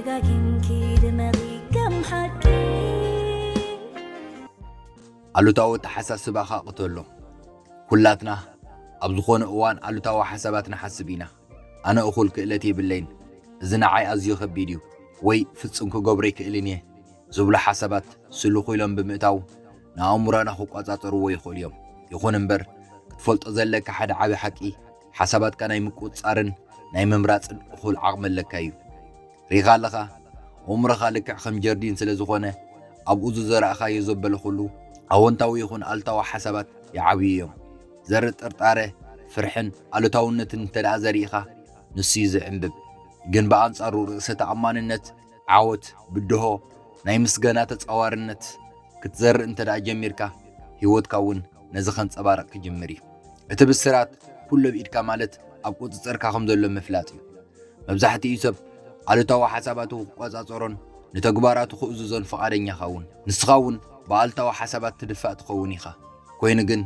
ደጋጊምኪ ድመቒ ከም ሓቂ። ኣሉታዊ ኣተሓሳስባኻ ቅተሎ። ኩላትና ኣብ ዝኾነ እዋን ኣሉታዊ ሓሳባት ንሓስብ ኢና። ኣነ እኹል ክእለት የብለይን፣ እዚ ንዓይ ኣዝዩ ከቢድ እዩ፣ ወይ ፍጹም ክገብሮ ኣይክእልን እየ ዝብሉ ሓሳባት ስልኹ ኢሎም ብምእታው ንኣእምሮና ክቆጻጸርዎ ይኽእሉ እዮም። ይኹን እምበር ክትፈልጦ ዘለካ ሓደ ዓቢ ሓቂ ሓሳባትካ ናይ ምቁጽጻርን ናይ ምምራጽን እኹል ዓቕሚ ኣለካ እዩ። ሪኢኻ ኣለኻ፣ ኣእምሮኻ ልክዕ ከም ጀርዲን ስለ ዝኾነ ኣብኡ ዝዘራእኻዮ ዘበለ ኩሉ ኣወንታዊ ይኹን ኣልታዊ ሓሳባት ይዓብዩ እዮም። ዘርኢ ጥርጣረ፣ ፍርሕን ኣሉታውነትን እንተ ደኣ ዘሪእኻ ንሱ እዩ ዝዕንብብ። ግን ብኣንጻሩ ርእሰ ተኣማንነት፣ ዓወት፣ ብድሆ፣ ናይ ምስጋና ተጻዋርነት ክትዘርእ እንተ ደኣ ጀሚርካ ህይወትካ እውን ነዚ ከንጸባርቕ ክጅምር እዩ። እቲ ብስራት ኩሉ ኣብ ኢድካ ማለት ኣብ ቁጽጽርካ ከም ዘሎ ምፍላጥ እዩ። መብዛሕትኡ ሰብ ኣሉታዊ ሓሳባቱ ክቆጻጸሮን ንተግባራቱ ክእዝዞን ፍቓደኛ ይኸውን። ንስኻ እውን ብኣሉታዊ ሓሳባት ትድፋእ ትኸውን ኢኻ። ኮይኑ ግን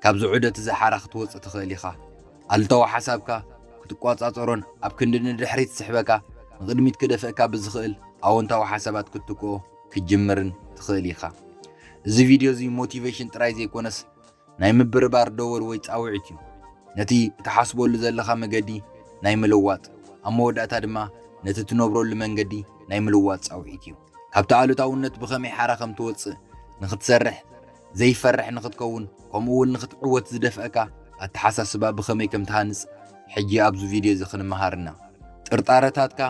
ካብዚ ዑደት እዚ ሓራ ክትወጽእ ትኽእል ኢኻ። ኣሉታዊ ሓሳብካ ክትቆጻጸሮን ኣብ ክንዲ ንድሕሪት ዝስሕበካ ንቕድሚት ክደፍእካ ብዝኽእል ኣወንታዊ ሓሳባት ክትትክኦ ክትጅምርን ትኽእል ኢኻ። እዚ ቪድዮ እዚ ሞቲቬሽን ጥራይ ዘይኮነስ ናይ ምብርባር ደወል ወይ ጻውዒት እዩ። ነቲ እትሓስበሉ ዘለኻ መገዲ ናይ ምልዋጥ፣ ኣብ መወዳእታ ድማ ነቲ እትነብረሉ መንገዲ ናይ ምልዋጥ ጻውዒት እዩ። ካብቲ ኣሉታውነት ብኸመይ ሓራ ከም ትወጽእ ንኽትሰርሕ፣ ዘይፈርሕ ንኽትከውን፣ ከምኡ እውን ንኽትዕወት ዝደፍአካ ኣተሓሳስባ ብኸመይ ከም ትሃንጽ ሕጂ ኣብዚ ቪድዮ እዚ ክንመሃር ኢና። ጥርጣረታትካ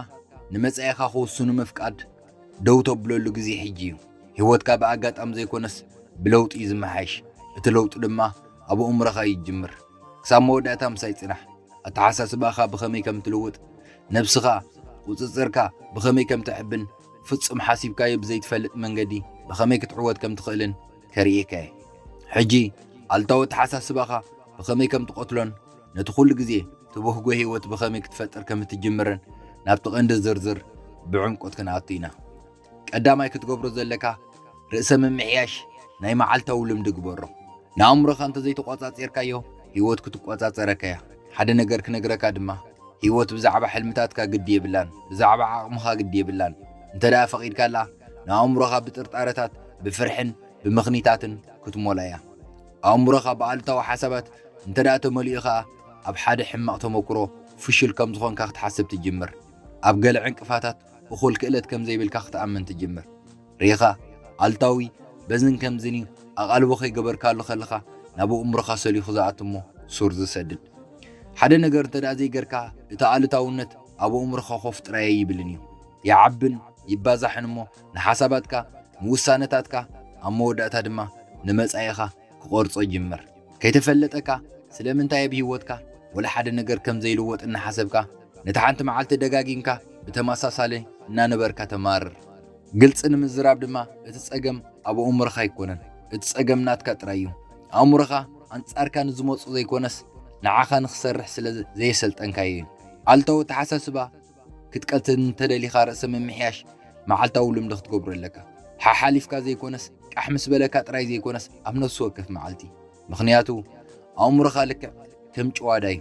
ንመጻኢኻ ክውስኑ ምፍቃድ ደው ተብለሉ ግዜ ሕጂ እዩ። ህይወትካ ብኣጋጣሚ ዘይኮነስ ብለውጢ እዩ ዝመሓየሽ። እቲ ለውጢ ድማ ኣብ ኣእምሮኻ እዩ ዝጅምር። ክሳብ መወዳእታ ምሳይ ጽናሕ። ኣተሓሳስባኻ ብኸመይ ከም ትልውጥ፣ ነብስኻ፣ ቁጽጽርካ ብኸመይ ከም ተዕብን፣ ፍጹም ሓሲብካዮ ብዘይትፈልጥ መንገዲ ብኸመይ ክትዕወት ከም ትኽእልን ከርእየካ እየ። ሕጂ ኣሉታዊ ኣተሓሳስባኻ ብኸመይ ከም ትቐትሎን ነቲ ኩሉ ግዜ ትበህጎ ህይወት ብኸመይ ክትፈጥር ከም እትጅምርን ናብቲ ቀንዲ ዝርዝር ብዕምቆት ክንኣቱ ኢና። ቀዳማይ ክትገብሮ ዘለካ ርእሰ ምምሕያሽ ናይ መዓልታዊ ልምዲ ግበሮ። ንኣእምሮኻ እንተዘይተቖጻጺርካዮ ህይወት ክትቆጻጸረካ እያ። ሓደ ነገር ክነግረካ ድማ፣ ህይወት ብዛዕባ ሕልምታትካ ግዲ የብላን፣ ብዛዕባ ዓቕምኻ ግዲ የብላን። እንተ ደኣ ፈቒድካላ ንኣእምሮኻ ብጥርጣረታት፣ ብፍርሕን ብምኽኒታትን ክትሞላ እያ። ኣእምሮኻ ብኣሉታዊ ሓሳባት እንተ ደኣ ተመሊኡ ኸኣ ኣብ ሓደ ሕማቕ ተመክሮ ፍሹል ከም ዝኾንካ ክትሓስብ ትጅምር። ኣብ ገለ ዕንቅፋታት እኹል ክእለት ከም ዘይብልካ ክትኣምን ትጅምር። ርኢኻ፣ ኣሉታዊ በዝን ከምዝን እዩ ኣቓልቦ ከይገበርካሉ ከለኻ ናብ ኣእምሮኻ ሰሊኹ ዝኣቱ እሞ ሱር ዝሰድድ። ሓደ ነገር እንተ ደኣ ዘይገርካ እቲ ኣሉታውነት ኣብ ኣእምሮኻ ኮፍ ጥራይ ኣይብልን እዩ። ይዓብን ይባዛሕን እሞ ንሓሳባትካ፣ ንውሳነታትካ፣ ኣብ መወዳእታ ድማ ንመጻኢኻ ክቐርጾ ይጅምር። ከይተፈለጠካ ስለምንታይ ኣብ ህይወትካ ወላ ሓደ ነገር ከም ዘይልወጥ እናሓሰብካ ነቲ ሓንቲ መዓልቲ ደጋጊምካ ብተመሳሳሊ እናነበርካ ተማርር። ግልጺ ንምዝራብ ድማ እቲ ጸገም ኣብ ኣእምሮኻ ኣይኮነን፣ እቲ ጸገም ናትካ ጥራይ እዩ። ኣእምሮኻ ኣንጻርካ ንዝመጹ ዘይኮነስ ንዓኻ ንኽሰርሕ ስለ ዘየሰልጠንካዮ እዩ። ኣሉታዊ ኣተሓሳስባ ክትቀትል እንተደሊኻ ርእሰ ምምሕያሽ መዓልታዊ ልምዲ ክትገብሮ ኣለካ። ሓሓሊፍካ ዘይኮነስ ቃሕ ምስ በለካ ጥራይ ዘይኮነስ ኣብ ነፍሲ ወከፍ መዓልቲ። ምኽንያቱ ኣእምሮኻ ልክዕ ከም ጭዋዳ እዩ።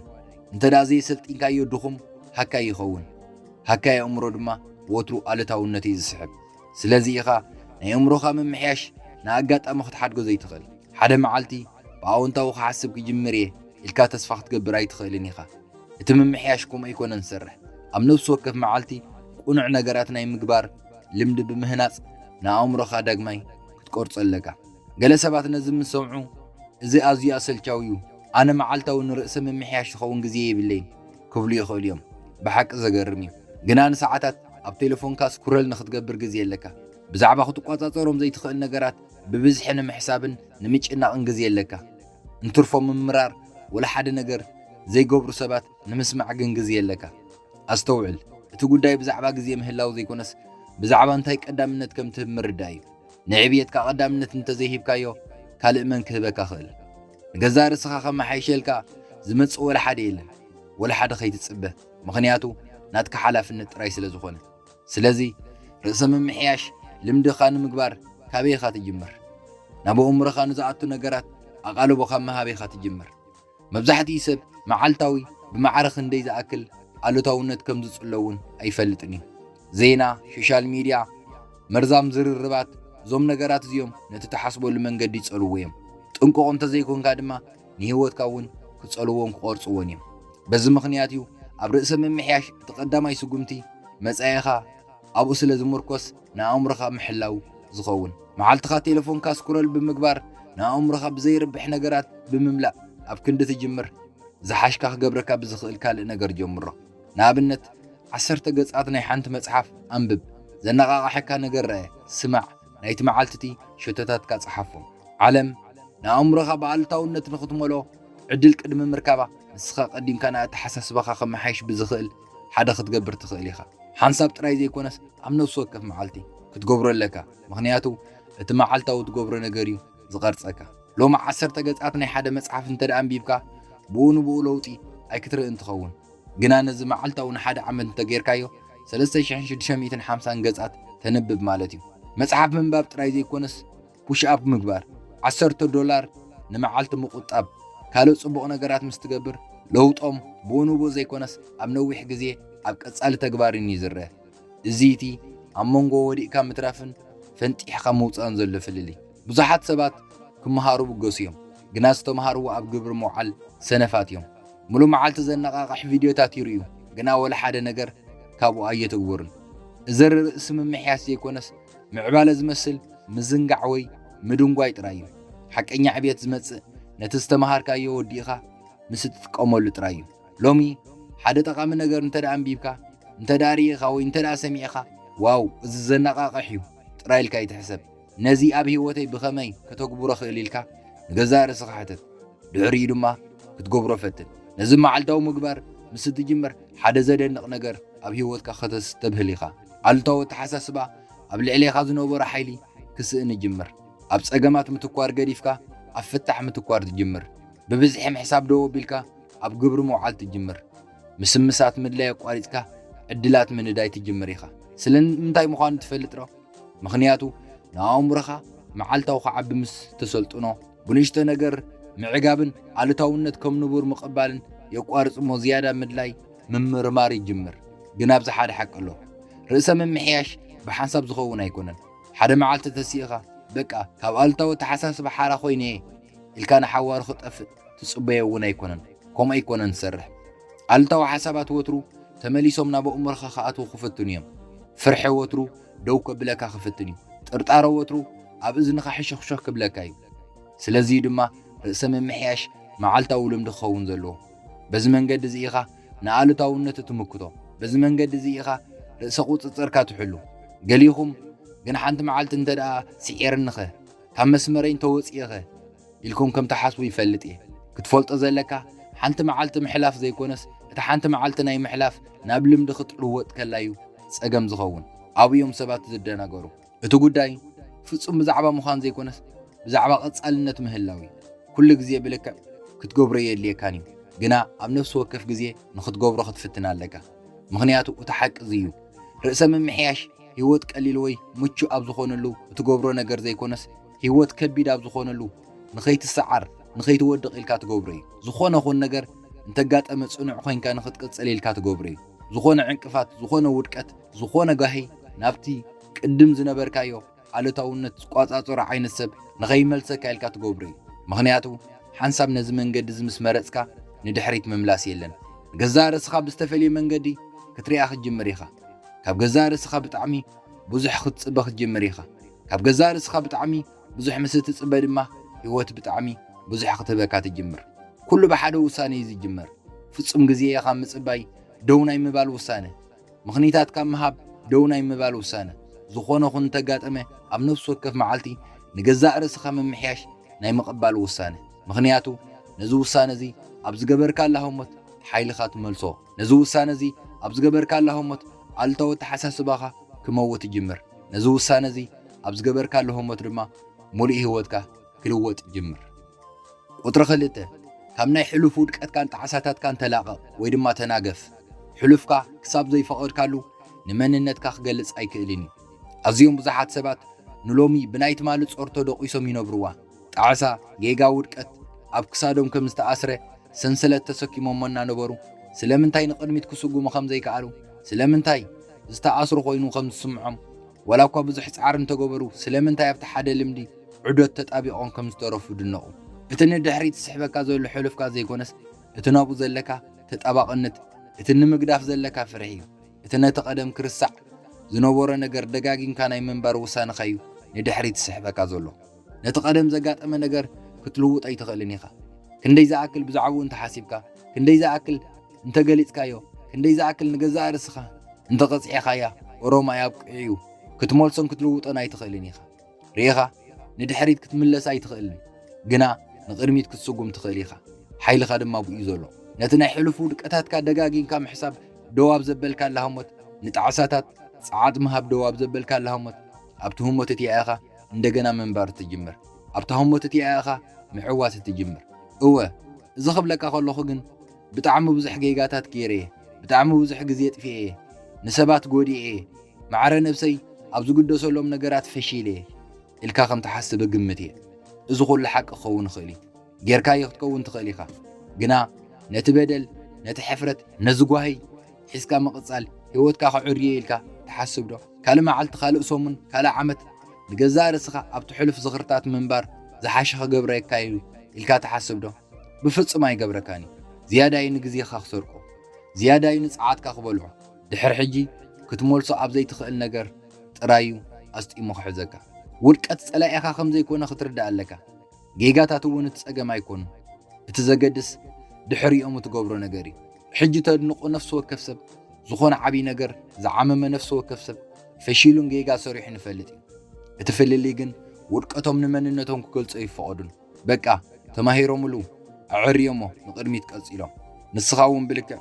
እንተ ደኣ ዘየሰልጢንካዮ ድኹም ሃካይ ይኸውን። ሃካይ ኣእምሮ ድማ ወትሩ ኣሉታውነት እዩ ዝስሕብ። ስለዚ ኢኻ ናይ ኣእምሮኻ ምምሕያሽ ንኣጋጣሚ ክትሓድጎ ዘይትኽእል። ሓደ መዓልቲ ብኣወንታዊ ክሓስብ ክጅምር እየ ኢልካ ተስፋ ክትገብር ኣይትኽእልን ኢኻ። እቲ ምምሕያሽ ከምኡ ኣይኮነን ዝሰርሕ። ኣብ ነፍሲ ወከፍ መዓልቲ ቅኑዕ ነገራት ናይ ምግባር ልምዲ ብምህናጽ ንኣእምሮኻ ዳግማይ ክትቀርጾ ኣለካ። ገለ ሰባት ነዚ ምስ ሰምዑ፣ "እዚ ኣዝዩ ኣሰልቻዊ እዩ፣ ኣነ መዓልታዊ ንርእሰ ምምሕያሽ ዝኸውን ግዜ የብለይን" ክብሉ ይኽእሉ እዮም። ብሓቂ ዘገርም እዩ። ግና ንሰዓታት ኣብ ቴሌፎንካ ስክሮል ንኽትገብር ግዜ ኣለካ። ብዛዕባ ክትቆጻጸሮም ዘይትኽእል ነገራት ብብዝሒ ንምሕሳብን ንምጭናቕን ግዜ ኣለካ። እንትርፎ ምምራር ወላ ሓደ ነገር ዘይገብሩ ሰባት ንምስማዕ ግን ግዜ ኣለካ። ኣስተውዕል፣ እቲ ጉዳይ ብዛዕባ ግዜ ምህላው ዘይኮነስ ብዛዕባ እንታይ ቀዳምነት ከም ትህብ ምርዳእ እዩ። ንዕብየትካ ቀዳምነት እንተዘይሂብካዮ ካልእ መን ክህበካ ክእል? ንገዛእ ርእስኻ ከመሓይሸልካ ዝመጽእ ወላ ሓደ የለን። ወላ ሓደ ከይትጽበ፣ ምኽንያቱ ናትካ ሓላፍነት ጥራይ ስለ ዝኾነ። ስለዚ ርእሰ ምምሕያሽ ልምድኻ ንምግባር ካበይ ኢኻ ትጅምር? ናብ ኣእምሮኻ ንዝኣቱ ነገራት ኣቓልቦ ካብ ምሃብ ኢኻ ትጅምር። መብዛሕትኡ ሰብ መዓልታዊ ብማዕረ ክንደይ ዝኣክል ኣሉታውነት ከም ዝጽሎ እውን ኣይፈልጥን እዩ። ዜና፣ ሶሻል ሚድያ፣ መርዛም ዝርርባት፣ እዞም ነገራት እዚኦም ነቲ ትሓስበሉ መንገዲ ይጸልዎ እዮም። ጥንቁቕ እንተዘይኮንካ ድማ ንህይወትካ እውን ክጸልዎን ክቖርጽዎን እዮም። በዚ ምኽንያት እዩ ኣብ ርእሰ ምምሕያሽ እቲ ቀዳማይ ስጉምቲ መጻኢኻ ኣብኡ ስለ ዝምርኮስ ንኣእምሮኻ ምሕላው ዝኸውን። መዓልትኻ ቴሌፎንካ ስክሮል ብምግባር ንኣእምሮኻ ብዘይርብሕ ነገራት ብምምላእ ኣብ ክንዲ ትጅምር ዝሓሽካ ክገብረካ ብዝኽእል ካልእ ነገር ጀምሮ። ንኣብነት ዓሰርተ ገጻት ናይ ሓንቲ መጽሓፍ ኣንብብ። ዘነቓቕሐካ ነገር ረኣ፣ ስማዕ፣ ናይቲ መዓልቲ እቲ ሸቶታትካ ጸሓፎ። ዓለም ንኣእምሮኻ ብኣሉታውነት ንኽትመልኦ ዕድል ቅድሚ ምርካባ ንስኻ ቀዲምካ ንኣተሓሳስባኻ ከመሓይሽ ብዝኽእል ሓደ ክትገብር ትኽእል ኢኻ። ሓንሳብ ጥራይ ዘይኮነስ ኣብ ነፍሲ ወከፍ መዓልቲ ክትገብሮ ኣለካ። ምኽንያቱ እቲ መዓልታዊ ትገብሮ ነገር እዩ ዝቐርጸካ። ሎሚ ዓሰርተ ገጻት ናይ ሓደ መጽሓፍ እንተ ደኣ ኣንቢብካ ብኡ ንብኡ ለውጢ ኣይክትርእን ትኸውን። ግና ነዚ መዓልታዊ ንሓደ ዓመት እንተጌርካዮ ሰለስተ ሽሕን ሽዱሽተ ሚእትን ሓምሳን ገጻት ተንብብ ማለት እዩ። መጽሓፍ ምንባብ ጥራይ ዘይኮነስ ፑሽ ኣፕ ምግባር፣ ዓሰርተ ዶላር ንመዓልቲ ምቑጣብ፣ ካልእ ጽቡቕ ነገራት ምስ ትገብር ለውጦም ብኡ ንብኡ ዘይኮነስ ኣብ ነዊሕ ግዜ ኣብ ቀጻሊ ተግባርን እዩ ዝረአ። እዚ እቲ ኣብ መንጎ ወዲቕካ ምትራፍን ፈንጢሕካ ምውጻእን ዘሎ ፍልልይ። ብዙሓት ሰባት ክመሃሩ ብገሱ እዮም፣ ግና ዝተምሃርዎ ኣብ ግብሪ ምውዓል ሰነፋት እዮም። ሙሉእ መዓልቲ ዘነቓቕሕ ቪድዮታት ይርእዩ፣ ግና ወላ ሓደ ነገር ካብኡ ኣየተግብሩን። እዚ ርእሲ ምምሕያሽ ዘይኮነስ ምዕባለ ዝመስል ምዝንጋዕ ወይ ምድንጓይ ጥራይ እዩ። ሓቀኛ ዕብየት ዝመጽእ ነቲ ዝተምሃርካዮ ወዲእኻ ምስ እትጥቀመሉ ጥራይ እዩ። ሎሚ ሓደ ጠቓሚ ነገር እንተ ደኣ ኣንቢብካ፣ እንተ ደኣ ርኢኻ ወይ እንተ ደኣ ሰሚዕኻ፣ ዋው፣ እዚ ዘነቓቕሕ እዩ ጥራይ ኢልካ ኣይትሕሰብ። ነዚ ኣብ ህይወተይ ብኸመይ ከተግብሮ እኽእል ኢልካ ንገዛእ ርእስኻ ሕተት። ድሕሪኡ ድማ ክትገብሮ ፈትን። ነዚ መዓልታዊ ምግባር ምስ እትጅምር፣ ሓደ ዘደንቕ ነገር ኣብ ህይወትካ ከተስተብህል ኢኻ። ኣሉታዊ ኣተሓሳስባ ኣብ ልዕሌኻ ዝነበሮ ሓይሊ ክስእን ይጅምር። ኣብ ጸገማት ምትኳር ገዲፍካ ኣብ ፍታሕ ምትኳር ትጅምር። ብብዝሒ ምሕሳብ ደው ኣቢልካ ኣብ ግብሪ ምውዓል ትጅምር። ምስምሳት ምድላይ ኣቋሪጽካ ዕድላት ምንዳይ ትጅምር ኢኻ። ስለምንታይ ምዃኑ ትፈልጥ ዶ? ምኽንያቱ ንኣእምሮኻ መዓልታዊ ክዓቢ ምስ ተሰልጥኖ፣ ብንእሽቶ ነገር ምዕጋብን ኣሉታውነት ከም ንቡር ምቕባልን የቋርጽ እሞ ዝያዳ ምድላይ ምምርማር ይጅምር። ግን ኣብዚ ሓደ ሓቂ ኣሎ። ርእሰ ምምሕያሽ ብሓንሳብ ዝኸውን ኣይኮነን። ሓደ መዓልቲ ተሲእኻ፣ በቃ ካብ ኣሉታዊ ኣተሓሳስባ ሓራ ኮይነ እየ ኢልካ ንሓዋሩ ክጠፍእ ትጽበዮ እውን ኣይኮነን። ከምኡ ኣይኮነን ዝሰርሕ። ኣሉታዊ ሓሳባት ወትሩ ተመሊሶም ናብ ኣእምሮኻ ክኣትዉ ክፍትኑ እዮም። ፍርሒ ወትሩ ደው ከብለካ ክፍትን እዩ። ጥርጣረ ወትሩ ኣብ እዝንኻ ሕሸኽሸኽ ክብለካ እዩ። ስለዚ እዩ ድማ ርእሰ ምምሕያሽ መዓልታዊ ልምዲ ክኸውን ዘለዎ። በዚ መንገዲ እዚ ኢኻ ንኣሉታውነት እትምክቶ። በዚ መንገዲ እዚ ኢኻ ርእሰ ቁጽጽርካ ትሕሉ። ገሊኹም ግን ሓንቲ መዓልቲ እንተ ደኣ ስዒርኒኸ? ካብ መስመረይ እንተወጺኤኸ? ኢልኩም ከም ትሓስቡ ይፈልጥ እየ። ክትፈልጦ ዘለካ ሓንቲ መዓልቲ ምሕላፍ ዘይኮነስ እታ ሓንቲ መዓልቲ ናይ ምሕላፍ ናብ ልምዲ ክትልወጥ ከላ እዩ ጸገም ዝኸውን። ኣብኡ እዮም ሰባት ዝደናገሩ። እቲ ጉዳይ ፍጹም ብዛዕባ ምዃን ዘይኮነስ ብዛዕባ ቀጻልነት ምህላው እዩ። ኩሉ ግዜ ብልክዕ ክትገብሮ የድልየካን እዩ። ግና ኣብ ነፍሲ ወከፍ ግዜ ንኽትገብሮ ክትፍትን ኣለካ። ምኽንያቱ እቲ ሓቂ እዚ እዩ። ርእሰ ምምሕያሽ ህይወት ቀሊል ወይ ምቹእ ኣብ ዝኾነሉ እትገብሮ ነገር ዘይኮነስ ህይወት ከቢድ ኣብ ዝኾነሉ ንኸይትሰዓር ንኸይትወድቕ ኢልካ ትገብሮ እዩ። ዝኾነ ኹን ነገር እንተጋጠመ ጽኑዕ ኮይንካ ንኽትቅጽል ኢልካ ትገብሮ እዩ። ዝኾነ ዕንቅፋት፣ ዝኾነ ውድቀት፣ ዝኾነ ጋሂ ናብቲ ቅድም ዝነበርካዮ ኣሉታውነት ዝቋጻጸሮ ዓይነት ሰብ ንኸይመልሰካ ኢልካ ትገብሮ እዩ። ምኽንያቱ ሓንሳብ ነዚ መንገዲ እዚ ምስ መረጽካ ንድሕሪት ምምላስ የለን። ንገዛእ ርእስኻ ብዝተፈልየ መንገዲ ክትሪኣ ክትጅምር ኢኻ። ካብ ገዛእ ርእስኻ ብጣዕሚ ብዙሕ ክትጽበ ክትጅምር ኢኻ። ካብ ገዛእ ርእስኻ ብጣዕሚ ብዙሕ ምስ እትጽበ ድማ ህይወት ብጣዕሚ ብዙሕ ክትህበካ ትጅምር። ኩሉ ብሓደ ውሳነ እዩ ዝጅመር። ፍጹም ግዜ ኢኻ ምጽባይ ደው ናይ ምባል ውሳነ። ምኽንያታት ካብ ምሃብ ደው ናይ ምባል ውሳነ። ዝኾነ ኹን እንተጋጠመ ኣብ ነፍሲ ወከፍ መዓልቲ ንገዛእ ርእስኻ ምምሕያሽ ናይ ምቕባል ውሳነ። ምኽንያቱ ነዚ ውሳነ እዚ ኣብ ዝገበርካላ ህሞት ሓይልኻ ትመልሶ። ነዚ ውሳነ እዚ ኣብ ዝገበርካላ ህሞት ኣሉታዊ ኣተሓሳስባኻ ክመውት ይጅምር። ነዚ ውሳነ እዚ ኣብ ዝገበርካሉ ህሞት ድማ ሙሉእ ህይወትካ ክልወጥ ይጅምር። ቁጽሪ ክልተ፣ ካብ ናይ ሕሉፍ ውድቀትካን ጣዕሳታትካን ተላቐቕ ወይ ድማ ተናገፍ። ሕሉፍካ ክሳብ ዘይፈቐድካሉ ንመንነትካ ክገልጽ ኣይክእልን እዩ። ኣዝዮም ብዙሓት ሰባት ንሎሚ ብናይ ትማሊ ጾር ተደቂሶም ይነብርዋ። ጣዕሳ፣ ጌጋ፣ ውድቀት ኣብ ክሳዶም ከም ዝተኣስረ ሰንሰለት ተሰኪሞሞ እናነበሩ ስለምንታይ ንቕድሚት ክስጉሙ ከም ዘይከኣሉ፣ ስለምንታይ ዝተኣስሩ ኮይኑ ከም ዝስምዖም፣ ዋላ እኳ ብዙሕ ጻዕሪ እንተገበሩ፣ ስለምንታይ ኣብቲ ሓደ ልምዲ ዑደት ተጣቢቖም ከም ዝተረፉ ድነቑ። እቲ ንድሕሪት ዝስሕበካ ዘሎ ሕሉፍካ ዘይኮነስ፣ እቲ ናብኡ ዘለካ ተጣባቕነት፣ እቲ ንምግዳፍ ዘለካ ፍርሒ እዩ። እቲ ነቲ ቀደም ክርሳዕ ዝነበሮ ነገር ደጋጊምካ ናይ ምንባር ውሳነኻ እዩ ንድሕሪት ዝስሕበካ ዘሎ። ነቲ ቀደም ዘጋጠመ ነገር ክትልውጦ ኣይትኽእልን ኢኻ። ክንደይ ዝኣክል ብዛዕባኡ እንተሓሲብካ፣ ክንደይ ዝኣክል እንተገሊጽካዮ፣ ክንደይ ዝኣክል ንገዛእ ርእስኻ እንተቐጺዕካያ፣ ኦሮማይ ኣብቂዑ እዩ። ክትመልሶን ክትልውጦን ኣይትኽእልን ኢኻ። ርኢኻ፣ ንድሕሪት ክትምለስ ኣይትኽእልን፣ ግና ንቕድሚት ክትስጉም ትኽእል ኢኻ። ሓይልኻ ድማ ብኡ እዩ ዘሎ። ነቲ ናይ ሕሉፍ ውድቀታትካ ደጋጊምካ ምሕሳብ ደው ኣብ ዘበልካላ ህሞት፣ ንጣዕሳታት ጸዓት ምሃብ ደው ኣብ ዘበልካላ ህሞት፣ ኣብቲ ህሞት እቲኣ ኢኻ እንደገና ምንባር እትጅምር። ኣብታ ህሞት እቲኣ ኢኻ ምዕዋት እትጅምር። እወ፣ እዚ ክብለካ ከለኹ ግን ብጣዕሚ ብዙሕ ጌጋታት ገይረ እየ። ብጣዕሚ ብዙሕ ግዜ ኣጥፊኤ እየ። ንሰባት ጎዲኤ እየ። ማዕረ ነብሰይ ኣብ ዝግደሰሎም ነገራት ፈሺለ እየ ኢልካ ከም ትሓስብ እግምት እየ። እዚ ኩሉ ሓቂ ክኸውን ይኽእል እዩ። ጌርካዮ ክትከውን ትኽእል ኢኻ። ግና ነቲ በደል፣ ነቲ ሕፍረት፣ ነዚ ጓሂ ሒዝካ ምቕጻል ህይወትካ ከዕርዮ ኢልካ ትሓስብ ዶ? ካልእ መዓልቲ፣ ካልእ ሰሙን፣ ካልእ ዓመት ንገዛእ ርእስኻ ኣብቲ ሕሉፍ ዝኽርታት ምንባር ዝሓሸ ክገብረካ እዩ ኢልካ ትሓስብ ዶ? ብፍጹም ኣይገብረካን እዩ። ዝያዳ እዩ ንግዜኻ ክሰርቆ። ዝያዳ እዩ ንጸዓትካ ክበልዖ። ድሕሪ ሕጂ ክትመልሶ ኣብ ዘይትኽእል ነገር ጥራይ እዩ ኣስጢሙ ክሕዘካ። ውድቀት ጸላኢኻ ከም ዘይኮነ ክትርዳእ ኣለካ። ጌጋታት እውን እቲ ጸገም ኣይኮኑን። እቲ ዘገድስ ድሕሪኦም እትገብሮ ነገር እዩ። ሕጂ ተድንቖ ነፍሲ ወከፍ ሰብ፣ ዝኾነ ዓብዪ ነገር ዝዓመመ ነፍሲ ወከፍ ሰብ ፈሺሉን ጌጋ ሰሪሑን ይፈልጥ እዩ። እቲ ፍልልይ ግን ውድቀቶም ንመንነቶም ክገልጹ ኣይፈቐዱን። በቃ፣ ተማሂሮምሉ፣ ኣዐርዮሞ ንቕድሚት ቀጺሎም። ንስኻ እውን ብልክዕ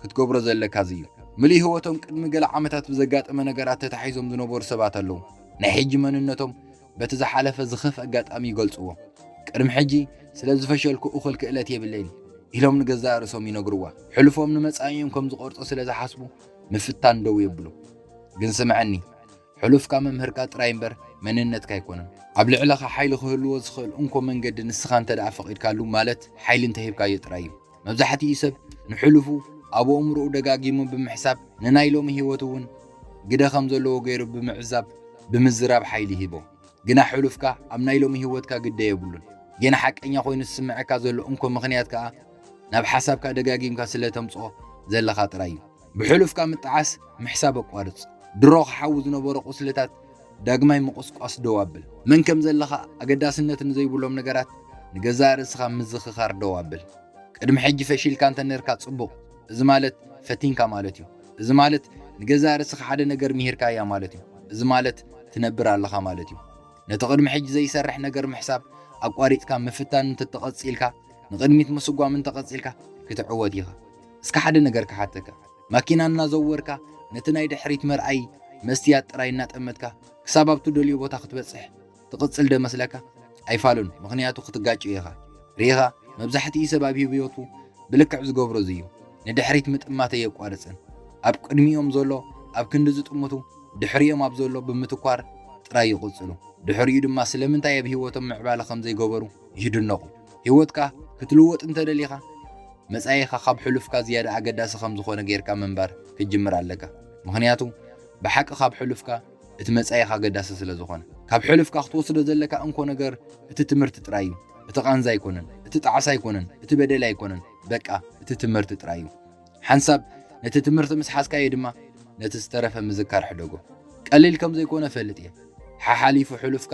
ክትገብሮ ዘለካ እዚ እዩ። ምሉእ ህይወቶም ቅድሚ ገለ ዓመታት ብዘጋጠመ ነገራት ተታሒዞም ዝነበሩ ሰባት ኣለዉ። ናይ ሕጂ መንነቶም በቲ ዝሓለፈ ዝኸፍአ ኣጋጣሚ ይገልጽዎ። ቅድሚ ሕጂ ስለ ዝፈሸልኩ እኹል ክእለት የብለይን ኢሎም ንገዛእ ርእሶም ይነግርዋ። ሕሉፎም ንመጻኢኦም ከም ዝቖርጾ ስለ ዝሓስቡ ምፍታን ደው የብሉ። ግን ስምዐኒ፣ ሕሉፍካ መምህርካ ጥራይ እምበር መንነትካ ኣይኮነን። ኣብ ልዕለኻ ሓይሊ ክህልዎ ዝኽእል እንኮ መንገዲ ንስኻ እንተ ደኣ ፈቒድካሉ፣ ማለት ሓይሊ እንተሂብካዮ ጥራይ እዩ። መብዛሕትኡ ሰብ ንሕሉፉ ኣብ ኣእምሮኡ ደጋጊሙ ብምሕሳብ ንናይ ሎሚ ህይወቱ እውን ግደ ከም ዘለዎ ገይሩ ብምዕዛብ፣ ብምዝራብ ሓይሊ ይህቦ። ግና ሕሉፍካ ኣብ ናይ ሎሚ ህይወትካ ግደ የብሉን። ጌና ሓቀኛ ኮይኑ ዝስምዐካ ዘሎ እንኮ ምኽንያት ከኣ ናብ ሓሳብካ ደጋጊምካ ስለ ተምጽኦ ዘለኻ ጥራይ እዩ። ብሕሉፍካ ምጥዓስ ምሕሳብ ኣቋርጽ። ድሮ ክሓዊ ዝነበሮ ቁስልታት ዳግማይ ምቑስቋስ ደው ኣብል። መን ከም ዘለኻ ኣገዳስነት ንዘይብሎም ነገራት ንገዛእ ርእስኻ ምዝኽኻር ደው ኣብል። ቅድሚ ሕጂ ፈሺልካ እንተ ነርካ ጽቡቕ፣ እዚ ማለት ፈቲንካ ማለት እዩ። እዚ ማለት ንገዛእ ርእስኻ ሓደ ነገር ምሂርካያ ማለት እዩ። እዚ ማለት ትነብር ኣለኻ ማለት እዩ። ነቲ ቅድሚ ሕጂ ዘይሰርሕ ነገር ምሕሳብ ኣቋሪጽካ ምፍታን እንተተቐጺልካ፣ ንቕድሚት ምስጓም እንተቐጺልካ ክትዕወት ኢኻ። እስከ ሓደ ነገር ክሓተካ። ማኪና እናዘወርካ ነቲ ናይ ድሕሪት መርኣዪ መስትያት ጥራይ እናጠመትካ ክሳብ ኣብ ትደልዮ ቦታ ክትበጽሕ ትቕጽል ዶ መስለካ? ኣይፋሉን፣ ምኽንያቱ ክትጋጭ ኢኻ። ርኢኻ፣ መብዛሕትኡ ሰብ ኣብ ህይወቱ ብልክዕ ዝገብሮ እዚ እዩ። ንድሕሪት ምጥማት ኣየቋርጽን። ኣብ ቅድሚኦም ዘሎ ኣብ ክንዲ ዝጥምቱ፣ ድሕሪኦም ኣብ ዘሎ ብምትኳር ጥራይ ይቕጽሉ። ድሕሪኡ ድማ ስለምንታይ ኣብ ህይወቶም ምዕባለ ከም ዘይገበሩ ይድነቑ። ህይወትካ ክትልወጥ እንተደሊኻ፣ መጻኢኻ ካብ ሕሉፍካ ዝያዳ ኣገዳሲ ከም ዝኾነ ጌርካ ምንባር ክትጅምር ኣለካ። ምኽንያቱ፣ ብሓቂ ካብ ሕሉፍካ እቲ መጻኢኻ ኣገዳሲ ስለ ዝኾነ። ካብ ሕሉፍካ ክትወስዶ ዘለካ እንኮ ነገር እቲ ትምህርቲ ጥራይ እዩ። እቲ ቃንዛ ኣይኮነን፣ እቲ ጣዕሳ ኣይኮነን፣ እቲ በደል ኣይኮነን። በቃ፣ እቲ ትምህርቲ ጥራይ እዩ። ሓንሳብ ነቲ ትምህርቲ ምስ ሓዝካዮ ድማ፣ ነቲ ዝተረፈ ምዝካር ሕደጎ። ቀሊል ከም ዘይኮነ እፈልጥ እየ። ሓሓሊፉ ሕሉፍካ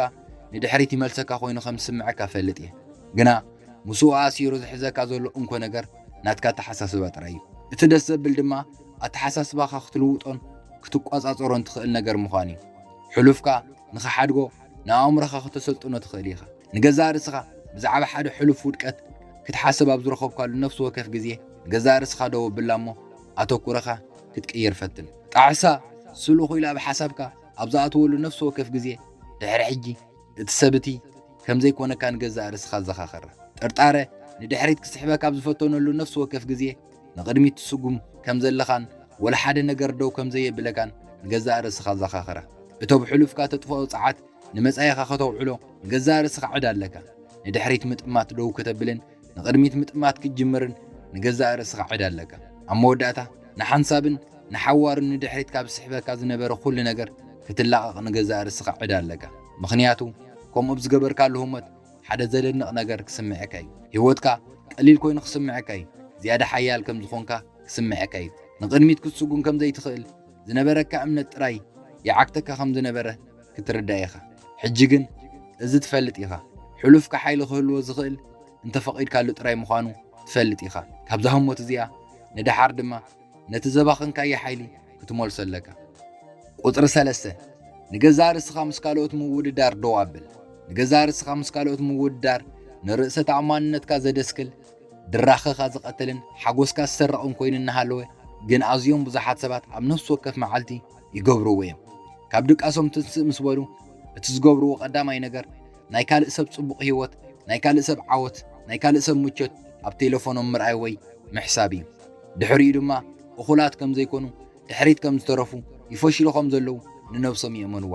ንድሕሪት ይመልሰካ ኮይኑ ከም ዝስምዐካ እፈልጥ እየ። ግና ምስኡ ኣሲሩ ዝሕዘካ ዘሎ እንኮ ነገር ናትካ ኣተሓሳስባ ጥራይ እዩ። እቲ ደስ ዘብል ድማ ኣተሓሳስባኻ ክትልውጦን ክትቋጻጸሮን ትኽእል ነገር ምዃን እዩ። ሕሉፍካ ንኽሓድጎ ንኣእምሮኻ ከተሰልጥኖ ትኽእል ኢኻ። ንገዛእ ርእስኻ ብዛዕባ ሓደ ሕሉፍ ውድቀት ክትሓስብ ኣብ ዝረኸብካሉ ነፍሲ ወከፍ ግዜ፣ ንገዛእ ርእስኻ ደው ኣብላ እሞ ኣተኩሮኻ ክትቅይር ፈትን። ጣዕሳ ስሉኽ ኢሉ ኣብ ሓሳብካ ኣብ ዝኣትወሉ ነፍሲ ወከፍ ግዜ፣ ድሕሪ ሕጂ እቲ ሰብ እቲ ከም ዘይኮነካ ንገዛእ ርእስኻ ኣዘኻኽራ። ጥርጣረ ንድሕሪት ክስሕበካ ኣብ ዝፈተነሉ ነፍሲ ወከፍ ግዜ፣ ንቕድሚት ትስጉም ከም ዘለኻን ወላ ሓደ ነገር ደው ከም ዘየብለካን ንገዛእ ርእስኻ ኣዘኻኽራ። እቶ ብሕሉፍካ ተጥፍኦ ጸዓት ንመጻኢኻ ከተውዕሎ ንገዛእ ርእስኻ ዕዳ ኣለካ። ንድሕሪት ምጥማት ደው ከተብልን ንቕድሚት ምጥማት ክትጅምርን ንገዛእ ርእስኻ ዕዳ ኣለካ። ኣብ መወዳእታ ንሓንሳብን ንሓዋሩ ንድሕሪት ካብ ዝስሕበካ ዝነበረ ኩሉ ነገር ክትላቐቕ ንገዛእ ርእስኻ ዕዳ ኣለካ። ምኽንያቱ ከምኡ ብዝገበርካሉ ህሞት ሓደ ዘደንቕ ነገር ክስምዐካ እዩ። ህይወትካ ቀሊል ኮይኑ ክስምዐካ እዩ። ዝያዳ ሓያል ከም ዝኾንካ ክስምዐካ እዩ። ንቕድሚት ክትስጉም ከም ዘይትኽእል ዝነበረካ እምነት ጥራይ ይዓግተካ ከም ዝነበረ ክትርዳእ ኢኻ። ሕጂ ግን እዚ ትፈልጥ ኢኻ። ሕሉፍካ ሓይሊ ክህልዎ ዝኽእል እንተፈቒድካሉ ጥራይ ምዃኑ ትፈልጥ ኢኻ። ካብዛ ህሞት እዚኣ ንደሓር ድማ ነቲ ዘባኸንካዮ ሓይሊ ክትመልሶ ኣለካ። ቁጽሪ ሰለስተ፣ ንገዛእ ርእስኻ ምስ ካልኦት ምውድዳር ደው ኣብል። ንገዛእ ርእስኻ ምስ ካልኦት ምውድዳር ንርእሰ ተኣማንነትካ ዘደስክል፣ ድራኸኻ ዝቐትልን ሓጎስካ ዝሰርቕን ኮይኑ እናሃለወ ግን ኣዝዮም ብዙሓት ሰባት ኣብ ነፍሲ ወከፍ መዓልቲ ይገብርዎ እዮም። ካብ ድቃሶም ትንስእ ምስ በሉ እቲ ዝገብርዎ ቀዳማይ ነገር ናይ ካልእ ሰብ ጽቡቕ ህይወት፣ ናይ ካልእ ሰብ ዓወት፣ ናይ ካልእ ሰብ ምቾት ኣብ ቴሌፎኖም ምርኣይ ወይ ምሕሳብ እዩ። ድሕሪኡ ድማ እኹላት ከም ዘይኮኑ፣ ድሕሪት ከም ዝተረፉ፣ ይፈሽሉ ከም ዘለዉ ንነብሶም የእመንዋ።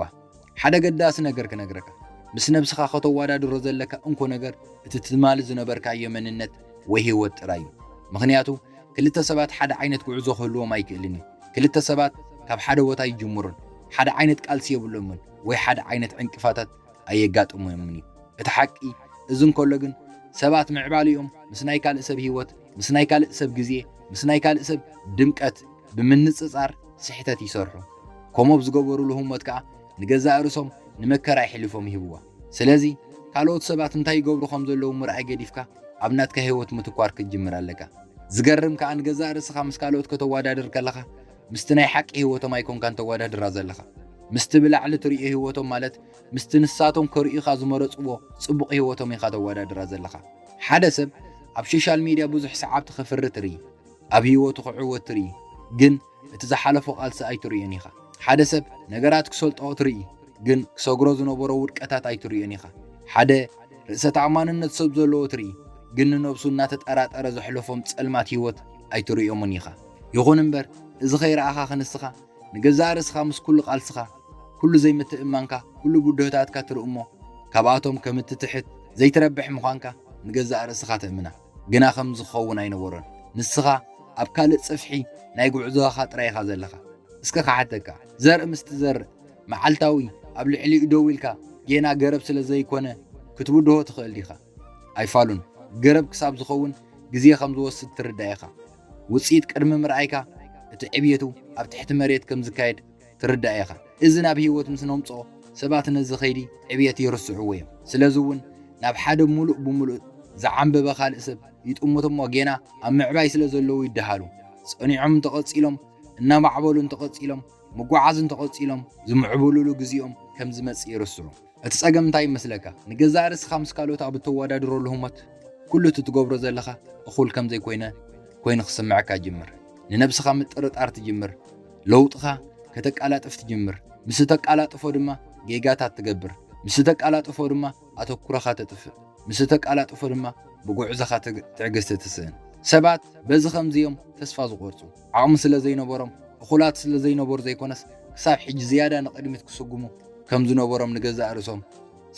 ሓደ ገዳሲ ነገር ክነግረካ፣ ምስ ነብስኻ ከተወዳድሮ ዘለካ እንኮ ነገር እቲ ትማሊ ዝነበርካዮ መንነት ወይ ህይወት ጥራይ እዩ። ምኽንያቱ ክልተ ሰባት ሓደ ዓይነት ጉዕዞ ክህልዎም ኣይክእልን እዩ። ክልተ ሰባት ካብ ሓደ ቦታ ይጅምሩን ሓደ ዓይነት ቃልሲ የብሎምን ወይ ሓደ ዓይነት ዕንቅፋታት ኣየጋጥሞምን እዩ። እቲ ሓቂ እዚ እንከሎ ግን ሰባት ምዕባሊኦም ምስ ናይ ካልእ ሰብ ህይወት፣ ምስ ናይ ካልእ ሰብ ግዜ፣ ምስ ናይ ካልእ ሰብ ድምቀት ብምንጽጻር ስሕተት ይሰርሑ። ከምኡ ኣብ ዝገበሩሉ ህሞት ከኣ ንገዛእ ርእሶም ንመከራ የሕሊፎም ይህብዋ። ስለዚ ካልኦት ሰባት እንታይ ይገብሩ ከም ዘለዉ ምርኣይ ገዲፍካ ኣብ ናትካ ህይወት ምትኳር ክትጅምር ኣለካ። ዝገርም ከኣ ንገዛእ ርእስኻ ምስ ካልኦት ከተወዳድር ከለኻ ምስቲ ናይ ሓቂ ህይወቶም ኣይኮንካን ተወዳድራ ዘለኻ። ምስቲ ብላዕሊ ትርእዮ ህይወቶም ማለት ምስቲ ንሳቶም ከርእዩኻ ዝመረጽዎ ጽቡቕ ህይወቶም ኢኻ ተወዳድራ ዘለኻ። ሓደ ሰብ ኣብ ሶሻል ሚድያ ብዙሕ ሰዓብቲ ከፍሪ ትርኢ፣ ኣብ ህይወቱ ክዕወት ትርኢ፣ ግን እቲ ዝሓለፎ ቃልሲ ኣይትርእዮን ኢኻ። ሓደ ሰብ ነገራት ክሰልጦ ትርኢ፣ ግን ክሰግሮ ዝነበሮ ውድቀታት ኣይትርእዮን ኢኻ። ሓደ ርእሰ ተኣማንነት ሰብ ዘለዎ ትርኢ፣ ግን ንነብሱ እናተጠራጠረ ዘሕለፎም ጸልማት ህይወት ኣይትርእዮምን ኢኻ። ይኹን እምበር እዚ ከይረኣኻ ክንስኻ ንገዛእ ርእስኻ ምስ ኩሉ ቃልስኻ፣ ኩሉ ዘይምትእምማንካ፣ ኩሉ ብድሆታትካ ትርኢ እሞ ካብኣቶም ከም እትትሕት ዘይትረብሕ ምዃንካ ንገዛእ ርእስኻ ተእምና። ግና ከምዚ ክኸውን ኣይነበሮን። ንስኻ ኣብ ካልእ ጽፍሒ ናይ ጉዕዞኻ ጥራይ ኢኻ ዘለኻ። እስከ ክሓተካ፣ ዘርኢ ምስ ትዘርእ መዓልታዊ ኣብ ልዕሊኡ ደው ኢልካ ጌና ገረብ ስለ ዘይኮነ ክትብድሆ ትኽእል ዲኻ? ኣይፋሉን። ገረብ ክሳብ ዝኸውን ግዜ ከም ዝወስድ ትርዳእ ኢኻ። ውጽኢት ቅድሚ ምርኣይካ እቲ ዕብየቱ ኣብ ትሕቲ መሬት ከም ዝካየድ ትርዳእ ኢኻ። እዚ ናብ ህይወት ምስ ነምጽኦ ሰባት ነዚ ኸይዲ ዕብየት ይርስዕዎ እዮም። ስለዚ እውን ናብ ሓደ ምሉእ ብምሉእ ዝዓንበበ ካልእ ሰብ ይጥምቱ እሞ ጌና ኣብ ምዕባይ ስለ ዘለዉ ይደሃሉ። ጸኒዖም እንተቐጺሎም፣ እናማዕበሉ እንተቐጺሎም፣ ምጉዓዝ እንተቐጺሎም ዝምዕብሉሉ ግዜኦም ከም ዝመጽእ ይርስዑ። እቲ ጸገም እንታይ ይመስለካ? ንገዛእ ርእስኻ ምስ ካልኦት ኣብ እተወዳድረሉ ህሞት ኩሉ እቲ ትገብሮ ዘለኻ እኹል ከም ዘይኮይነ ኮይኑ ክስምዐካ ይጅምር። ንነብስኻ ምጥርጣር ትጅምር። ለውጥኻ ከተቃላጥፍ ትጅምር። ምስ እተቃላጥፎ ድማ ጌጋታት ትገብር። ምስ እተቃላጥፎ ድማ ኣተኩሮኻ ተጥፍእ። ምስ እተቃላጥፎ ድማ ብጉዕዞኻ ትግ-፣ ትዕግስቲ ትስእን። ሰባት በዚ ከምዚ እዮም ተስፋ ዝቖርጹ። ዓቕሚ ስለ ዘይነበሮም፣ እኹላት ስለ ዘይነበሩ ዘይኮነስ ክሳብ ሕጂ ዝያዳ ንቕድሚት ክስጉሙ ከም ዝነበሮም ንገዛእ ርእሶም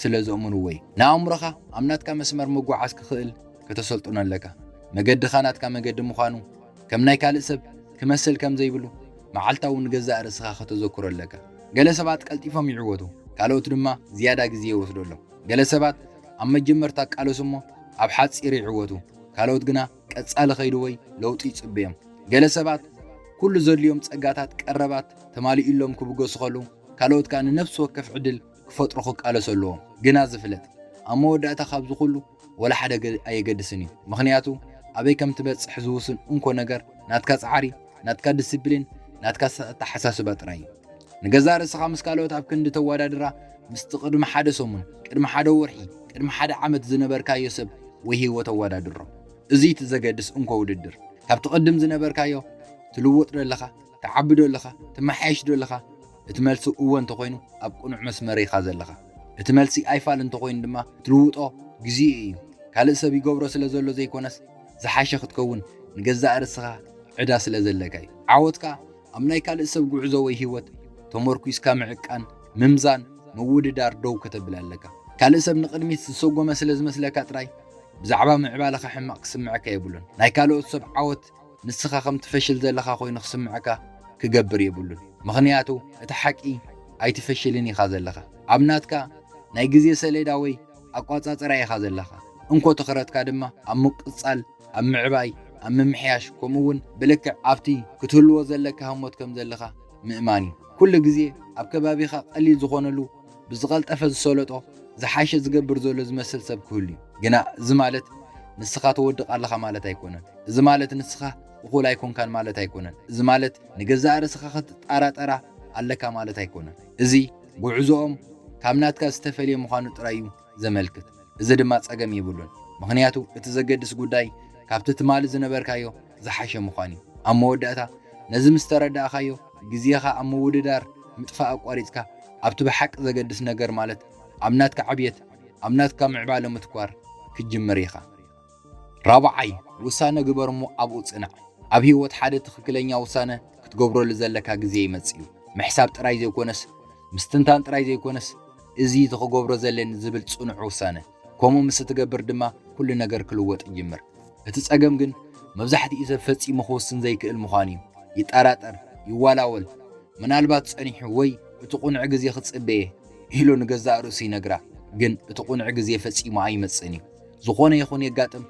ስለ ዘእምንዎ እዩ። ንኣእምሮኻ ኣብ ናትካ መስመር ምጉዓዝ ክኽእል ከተሰልጥኖ ኣለካ። መገድኻ ናትካ መገዲ ምዃኑ፣ ከም ናይ ካልእ ሰብ ክመስል ከም ዘይብሉ መዓልታዊ ንገዛእ ርእስኻ ከተዘክሮ ኣለካ። ገለ ሰባት ቀልጢፎም ይዕወቱ፣ ካልኦት ድማ ዝያዳ ግዜ ይወስደሎም። ገለ ሰባት ኣብ መጀመርታ ቃለሱ እሞ ኣብ ሓጺር ይዕወቱ፣ ካልኦት ግና ቀጻሊ ኸይዲ ወይ ለውጢ ይጽበዮም። ገለ ሰባት ኩሉ ዘድልዮም ጸጋታት ቀረባት ተማሊኡሎም ክብገሱ ከለዉ፣ ካልኦት ከኣ ንነፍሲ ወከፍ ዕድል ክፈጥሩ ክቃለሱ ኣለዎም። ግና ዝፍለጥ፣ ኣብ መወዳእታ ካብዚ ኩሉ ወላ ሓደ ገ-፣ ኣየገድስን እዩ። ምኽንያቱ ኣበይ ከም ትበጽሕ ዝውስን እንኮ ነገር ናትካ ጻዕሪ፣ ናትካ ዲስፕሊን፣ ናትካ ኣተሓሳስባ ጥራይ እዩ። ንገዛእ ርእስኻ ምስ ካልኦት ኣብ ክንዲ ተወዳድራ፣ ምስቲ ቅድሚ ሓደ ሰሙን፣ ቅድሚ ሓደ ወርሒ፣ ቅድሚ ሓደ ዓመት ዝነበርካዮ ሰብ ወይ ህይወት ኣወዳድሮ። እዚ እቲ ዘገድስ እንኮ ውድድር። ካብቲ ቅድም ዝነበርካዮ ትልውጥ ዶ ኣለኻ? ትዓቢ ዶ ኣለኻ? ትመሓየሽ ዶ ኣለኻ? እቲ መልሲ እወ እንተኾይኑ፣ ኣብ ቅኑዕ መስመር ኢኻ ዘለኻ። እቲ መልሲ ኣይፋል እንተኾይኑ ድማ፣ ትልውጦ ግዜኡ እዩ። ካልእ ሰብ ይገብሮ ስለ ዘሎ ዘይኮነስ፣ ዝሓሸ ክትከውን ንገዛእ ርእስኻ ዕዳ ስለ ዘለካ እዩ። ዓወትካ ኣብ ናይ ካልእ ሰብ ጉዕዞ ወይ ህይወት ተመርኲስካ ምዕቃን፣ ምምዛን፣ ምውድዳር ደው ከተብል ኣለካ። ካልእ ሰብ ንቕድሚት ዝሰጎመ ስለ ዝመስለካ ጥራይ፣ ብዛዕባ ምዕባለኻ ሕማቕ ክስምዐካ የብሉን። ናይ ካልኦት ሰብ ዓወት ንስኻ ከም ትፈሽል ዘለኻ ኮይኑ ክስምዐካ ክገብር የብሉን። ምኽንያቱ እቲ ሓቂ ኣይትፈሽልን ኢኻ ዘለኻ። ኣብ ናትካ ናይ ግዜ ሰሌዳ ወይ ኣቋጻጽራ ኢኻ ዘለኻ። እንኮ ትኹረትካ ድማ ኣብ ምቅጻል፣ ኣብ ምዕባይ፣ ኣብ ምምሕያሽ፣ ከምኡ እውን ብልክዕ ኣብቲ ክትህልዎ ዘለካ ህሞት ከም ዘለኻ ምእማን እዩ። ኩሉ ግዜ ኣብ ከባቢኻ ቀሊል ዝኾነሉ ብዝቐልጠፈ ዝሰለጦ ዝሓሸ ዝገብር ዘሎ ዝመስል ሰብ ክህሉ እዩ። ግና እዚ ማለት ንስኻ ትወድቕ ኣለኻ ማለት ኣይኮነን። እዚ ማለት ንስኻ እኹል ኣይኮንካን ማለት ኣይኮነን። እዚ ማለት ንገዛእ ርእስኻ ክትጠራጠራ ኣለካ ማለት ኣይኮነን። እዚ ጉዕዞኦም ካብ ናትካ ዝተፈልየ ምዃኑ ጥራይ እዩ ዘመልክት። እዚ ድማ ጸገም የብሉን። ምኽንያቱ እቲ ዘገድስ ጉዳይ ካብቲ ትማሊ ዝነበርካዮ ዝሓሸ ምዃን እዩ። ኣብ መወዳእታ ነዚ ምስ ተረዳእኻዮ ግዜኻ ኣብ ምውድዳር ምጥፋእ ኣቋሪጽካ ኣብቲ ብሓቂ ዘገድስ ነገር ማለት ኣብ ናትካ ዕብየት ኣብ ናትካ ምዕባለ ምትኳር ክትጅምር ኢኻ። ራብዓይ፣ ውሳነ ግበር እሞ ኣብኡ ጽናዕ። ኣብ ህይወት ሓደ ትኽክለኛ ውሳነ ክትገብረሉ ዘለካ ግዜ ይመጽእ እዩ። ምሕሳብ ጥራይ ዘይኮነስ ምስትንታን ጥራይ ዘይኮነስ እዚ እቲ ክገብሮ ዘለኒ ዝብል ጽኑዕ ውሳነ ከምኡ ምስ እትገብር ድማ ኩሉ ነገር ክልወጥ ይጅምር። እቲ ጸገም ግን መብዛሕትኡ ሰብ ፈጺሙ ክውስን ዘይክእል ምዃኑ እዩ። ይጠራጠር፣ ይዋላወል፣ ምናልባት ጸኒሑ ወይ እቲ ቁኑዕ ግዜ ክጽበየ ኢሉ ንገዛእ ርእሱ ይነግራ። ግን እቲ ቁኑዕ ግዜ ፈጺሙ ኣይመጽእን እዩ። ዝኾነ ይኹን የጋጥም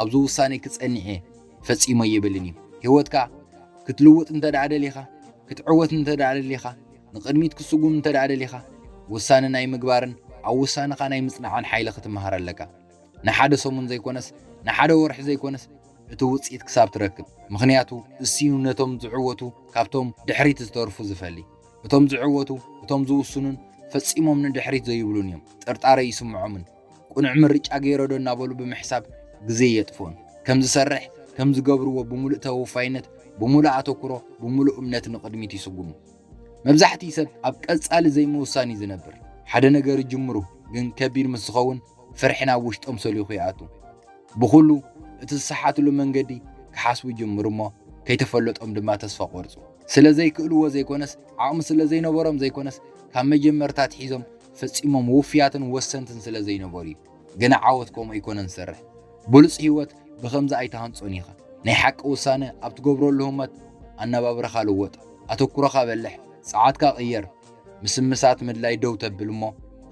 ኣብዚ ውሳነ ክጸንዕ እየ ፈጺሞ ይብልን እዩ። ህይወትካ ክትልውጥ እንተ ደኣ ደሊኻ፣ ክትዕወት እንተ ደኣ ደሊኻ፣ ንቕድሚት ክትስጉም እንተ ደኣ ደሊኻ፣ ውሳነ ናይ ምግባርን ኣብ ውሳነኻ ናይ ምጽናዕን ሓይሊ ክትመሃር ኣለካ። ንሓደ ሰሙን ዘይኮነስ ንሓደ ወርሒ ዘይኮነስ እቲ ውጽኢት ክሳብ ትረክብ። ምኽንያቱ እሱ ነቶም ዝዕወቱ ካብቶም ድሕሪት ዝተርፉ ዝፈሊ። እቶም ዝዕወቱ፣ እቶም ዝውስኑን ፈጺሞም ንድሕሪት ዘይብሉን እዮም። ጥርጣረ ይስምዖምን ቁኑዕ ምርጫ ገይረ ዶ እናበሉ ብምሕሳብ ግዜ የጥፍኡን። ከም ዝሰርሕ ከም ዝገብርዎ ብምሉእ ተወፋይነት፣ ብምሉእ ኣተኩሮ፣ ብምሉእ እምነት ንቕድሚት ይስጉሙ። መብዛሕትኡ ሰብ ኣብ ቀጻሊ ዘይምውሳን እዩ ዝነብር። ሓደ ነገር ይጅምሩ፣ ግን ከቢድ ምስ ዝኸውን ፍርሒ ናብ ውሽጦም ሰሊኹ ይኣቱ። ብኹሉ እቲ ዝሰሓትሉ መንገዲ ክሓስቡ ይጅምሩ እሞ ከይተፈለጦም ድማ ተስፋ ቆርጹ። ስለ ዘይክእልዎ ዘይኮነስ ዓቕሚ ስለ ዘይነበሮም ዘይኮነስ ካብ መጀመርታ ኣትሒዞም ፈጺሞም ውፍያትን ወሰንትን ስለ ዘይነበሩ እዩ። ግና ዓወት ከምኡ ኣይኮነን ዝሰርሕ። ብሉጽ ህይወት ብኸምዚ ኣይትሃንጾን ኢኻ። ናይ ሓቂ ውሳነ ኣብ ትገብረሉ ህሞት ኣነባብራኻ ልወጥ። ኣተኩሮኻ በልሕ፣ ጸዓትካ ቅየር። ምስምሳት ምድላይ ደው ተብል እሞ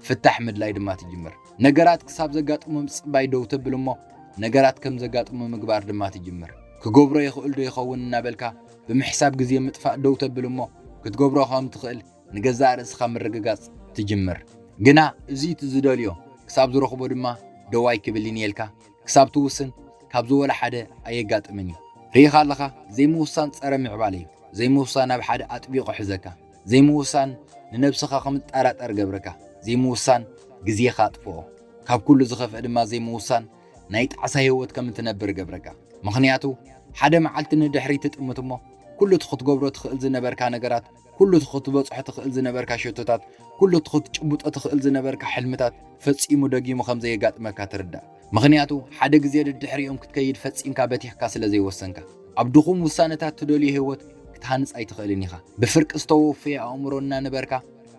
ፍታሕ ምድላይ ድማ ትጅምር። ነገራት ክሳብ ዘጋጥሙ ምጽባይ ደው ተብል እሞ ነገራት ከም ዘጋጥሙ ምግባር ድማ ትጅምር። ክገብሮ ይኽእል ዶ ይኸውን እናበልካ ብምሕሳብ ግዜ ምጥፋእ ደው ተብል እሞ ክትገብሮ ከም ትኽእል ንገዛእ ርእስኻ ምርግጋጽ ትጅምር። ግና እዚ እቲ ዝደልዮ ክሳብ ዝረኽቦ ድማ ደው ኣይክብልን እየ ኢልካ ክሳብ ትውስን ካብዚ ወላ ሓደ ኣየጋጥምን እዩ። ርኢኻ ኣለኻ፣ ዘይምውሳን ጸረ ምዕባለ እዩ። ዘይምውሳን ኣብ ሓደ ኣጥቢቑ ሕዘካ። ዘይምውሳን ንነብስኻ ከም እትጠራጠር ገብረካ። ዘይምውሳን ግዜኻ ኣጥፍኦ። ካብ ኩሉ ዝኸፍአ ድማ ዘይምውሳን ናይ ጣዕሳ ህይወት ከም እትነብር ገብረካ። ምኽንያቱ ሓደ መዓልቲ ንድሕሪት ትጥምት እሞ ኩሉ እቲ ክትገብሮ ትኽእል ዝነበርካ ነገራት፣ ኩሉ እቲ ክትበጽሖ ትኽእል ዝነበርካ ሸቶታት፣ ኩሉ እቲ ክትጭብጦ ትኽእል ዝነበርካ ሕልምታት ፈጺሙ ደጊሙ ከም ዘየጋጥመካ ትርዳእ። ምኽንያቱ ሓደ ግዜ ደድሕሪኦም ክትከይድ ፈጺምካ በቲኽካ ስለ ዘይወሰንካ። ኣብ ድኹም ውሳነታት ትደልዮ ህይወት ክትሃንጽ ኣይትኽእልን ኢኻ። ብፍርቂ ዝተወፈየ ኣእምሮ እናነበርካ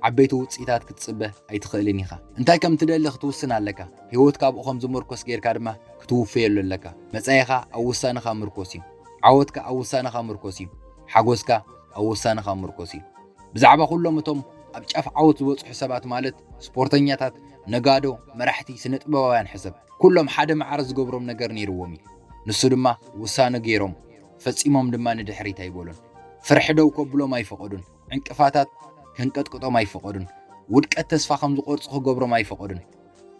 ዓበይቲ ውጽኢታት ክትጽበ ኣይትኽእልን ኢኻ። እንታይ ከም ትደሊ ክትውስን ኣለካ። ህይወትካ ኣብኡ ከም ዝምርኮስ ጌርካ ድማ ክትውፈየሉ ኣለካ። መጻኢኻ ኣብ ውሳነኻ ምርኮስ እዩ። ዓወትካ ኣብ ውሳነኻ ምርኮስ እዩ። ሓጎስካ ኣብ ውሳነኻ ምርኮስ እዩ። ብዛዕባ ኩሎም እቶም ኣብ ጫፍ ዓወት ዝበጽሑ ሰባት ማለት ስፖርተኛታት፣ ነጋዶ፣ መራሕቲ፣ ስነ ጥበባውያን ሕሰብ። ኩሎም ሓደ ማዕረ ዝገብሮም ነገር ነይርዎም እዩ። ንሱ ድማ ውሳነ ገይሮም ፈጺሞም ድማ ንድሕሪት ኣይበሉን። ፍርሒ ደው ከብሎም ኣይፈቐዱን። ዕንቅፋታት ከንቀጥቅጦም ኣይፈቐዱን። ውድቀት ተስፋ ከም ዝቆርጹ ክገብሮም ኣይፈቐዱን።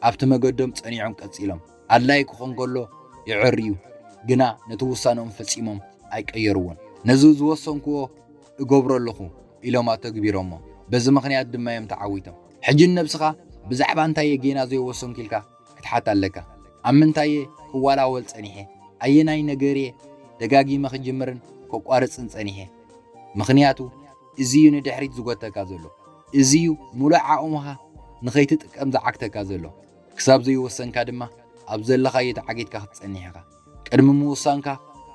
ኣብቲ መገዶም ጸኒዖም ቀጺሎም። ኣድላዪ ክኾን ከሎ ይዕርዩ፣ ግና ነቲ ውሳነኦም ፈጺሞም ኣይቀየርዎን። ነዚ ዝወሰንክዎ እገብሮ ኣለኹ ኢሎም ኣተግቢሮሞ። በዚ ምኽንያት ድማ እዮም ተዓዊቶም። ሕጂ ንነብስኻ ብዛዕባ እንታይ እየ ጌና ዘይወሰንኩ ኢልካ ክትሓት ኣለካ። ኣብ ምንታይ እየ ክዋላወል ጸኒሐ? ኣየናይ ነገር እየ ደጋጊመ ክጅምርን ከቋርጽን ጸኒሐ? ምኽንያቱ እዚ እዩ ንድሕሪት ዝጎተካ ዘሎ። እዚ እዩ ሙሉእ ዓቕምኻ ንኸይትጥቀም ዝዓግተካ ዘሎ። ክሳብ ዘይወሰንካ ድማ ኣብ ዘለኻዮ ተዓጊትካ ክትጸንሕ ኢኻ። ቅድሚ ምውሳንካ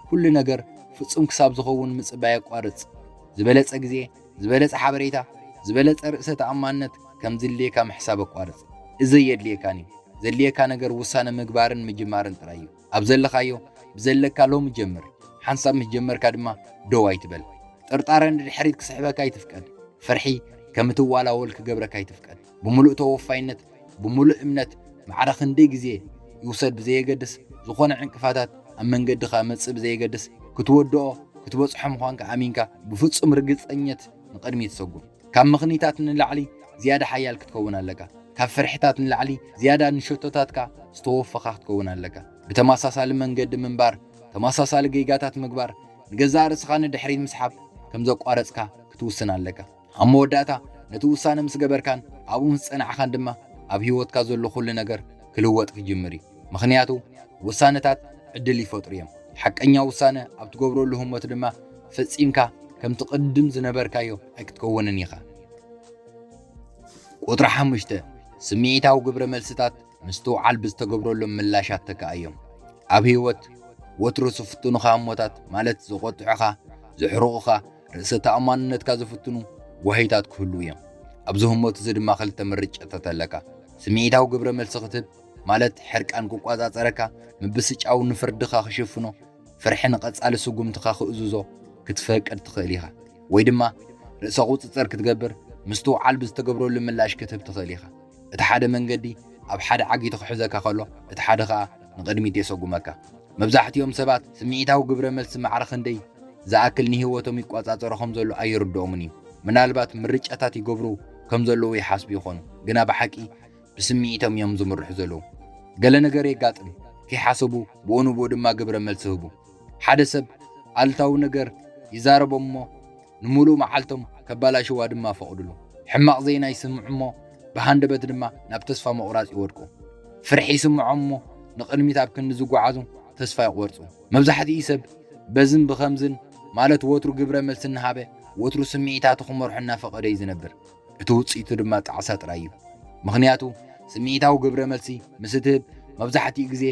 ኩሉ ነገር ፍጹም ክሳብ ዝኸውን ምጽባይ ኣቋርጽ። ዝበለጸ ግዜ፣ ዝበለጸ ሓበሬታ፣ ዝበለጸ ርእሰ ተኣማንነት ከም ዝድልየካ ምሕሳብ ኣቋርጽ። እዚ ኣየድልየካን እዩ። ዘድልየካ ነገር ውሳነ ምግባርን ምጅማርን ጥራይ እዩ። ኣብ ዘለኻዮ ብዘለካ ሎሚ ጀምር። ሓንሳብ ምስ ጀመርካ ድማ ደው ኣይትበል። ጥርጣረ ንድሕሪት ክስሕበካ ኣይትፍቀድ። ፍርሒ ከም እትዋላወል ክገብረካ ኣይትፍቀድ። ብምሉእ ተወፋይነት፣ ብምሉእ እምነት፣ ማዕረ ክንደይ ግዜ ይውሰድ ብዘየገድስ፣ ዝኾነ ዕንቅፋታት ኣብ መንገድኻ መጽእ ብዘየገድስ፣ ክትወድኦ፣ ክትበጽሖ ምዃንካ ኣሚንካ ብፍጹም ርግጸኘት ንቕድሚት ሰጉም። ካብ ምኽኒታት ንላዕሊ ዝያዳ ሓያል ክትከውን ኣለካ። ካብ ፍርሕታት ንላዕሊ ዝያዳ ንሸቶታትካ ዝተወፈኻ ክትከውን ኣለካ። ብተመሳሳሊ መንገዲ ምንባር፣ ተመሳሳሊ ጌጋታት ምግባር፣ ንገዛእ ርእስኻ ንድሕሪት ምስሓብ ከም ዘቋረጽካ ክትውስን ኣለካ። ኣብ መወዳእታ ነቲ ውሳነ ምስ ገበርካን ኣብኡ ምስ ጸናዕኻን ድማ ኣብ ህይወትካ ዘሎ ኩሉ ነገር ክልወጥ ክጅምር እዩ። ምኽንያቱ ውሳነታት ዕድል ይፈጥሩ እዮም። ሓቀኛ ውሳነ ኣብ ትገብረሉ ህሞት ድማ ፈጺምካ ከምቲ ቅድም ዝነበርካዮ ኣይክትከውንን ኢኻ። ቁጽሪ ሓሙሽተ፣ ስምዒታዊ ግብረ መልስታት ምስትውዓል ብዝተገብረሎም ምላሻት ተካኣዮም። ኣብ ህይወት ወትሩ ዝፍትኑኻ እሞታት፣ ማለት ዘቖጥዑኻ፣ ዘሕርቑኻ፣ ርእሰ ተኣማንነትካ ዝፍትኑ ጓሂታት ክህልዉ እዮም። ኣብዚ ህሞት እዚ ድማ ክልተ ምርጫታት ኣለካ። ስምዒታዊ ግብረ መልሲ ክትህብ፣ ማለት ሕርቃን ክቋጻጸረካ፣ ምብስጫው ንፍርድኻ ክሽፍኖ፣ ፍርሒ ንቐጻሊ ስጉምትኻ ክእዝዞ ክትፈቅድ ትኽእል ኢኻ። ወይ ድማ ርእሰ ቁጽጽር ክትገብር፣ ምስትውዓል ብዝተገብረሉ ምላሽ ክትህብ ትኽእል ኢኻ። እቲ ሓደ መንገዲ ኣብ ሓደ ዓጊቱ ክሕዘካ ከሎ፣ እቲ ሓደ ኸኣ ንቕድሚት የሰጉመካ። መብዛሕትኦም ሰባት ስምዒታዊ ግብረ መልሲ ማዕረ ክንደይ ዝኣክል ንህይወቶም ይቋጻጸሮ ከም ዘሎ ኣይርድኦምን እዩ። ምናልባት ምርጫታት ይገብሩ ከም ዘለዉ ይሓስቡ ይኾኑ፣ ግና ብሓቂ ብስምዒቶም እዮም ዝምርሑ ዘለዉ። ገለ ነገር የጋጥም፣ ከይሓሰቡ ብኡ ንብኡ ድማ ግብረ መልሲ ህቡ። ሓደ ሰብ ኣሉታዊ ነገር ይዛረቦም እሞ ንምሉእ መዓልቶም ከባላሽዋ ድማ ፈቕድሉ። ሕማቕ ዜና ይስምዑ እሞ ብሃንደበት ድማ ናብ ተስፋ ምቑራጽ ይወድቁ። ፍርሒ ይስምዖም እሞ ንቕድሚት ኣብ ክንዲ ዝጓዓዙ ተስፋ ይቖርጹ። መብዛሕትኡ ሰብ በዝን ብኸምዝን፣ ማለት ወትሩ ግብረ መልሲ እናሃበ፣ ወትሩ ስምዒታቱ ክመርሖ እናፈቐደ እዩ ዝነብር። እቲ ውጽኢቱ ድማ ጣዕሳ ጥራይ እዩ። ምኽንያቱ ስምዒታዊ ግብረ መልሲ ምስ እትህብ መብዛሕትኡ ግዜ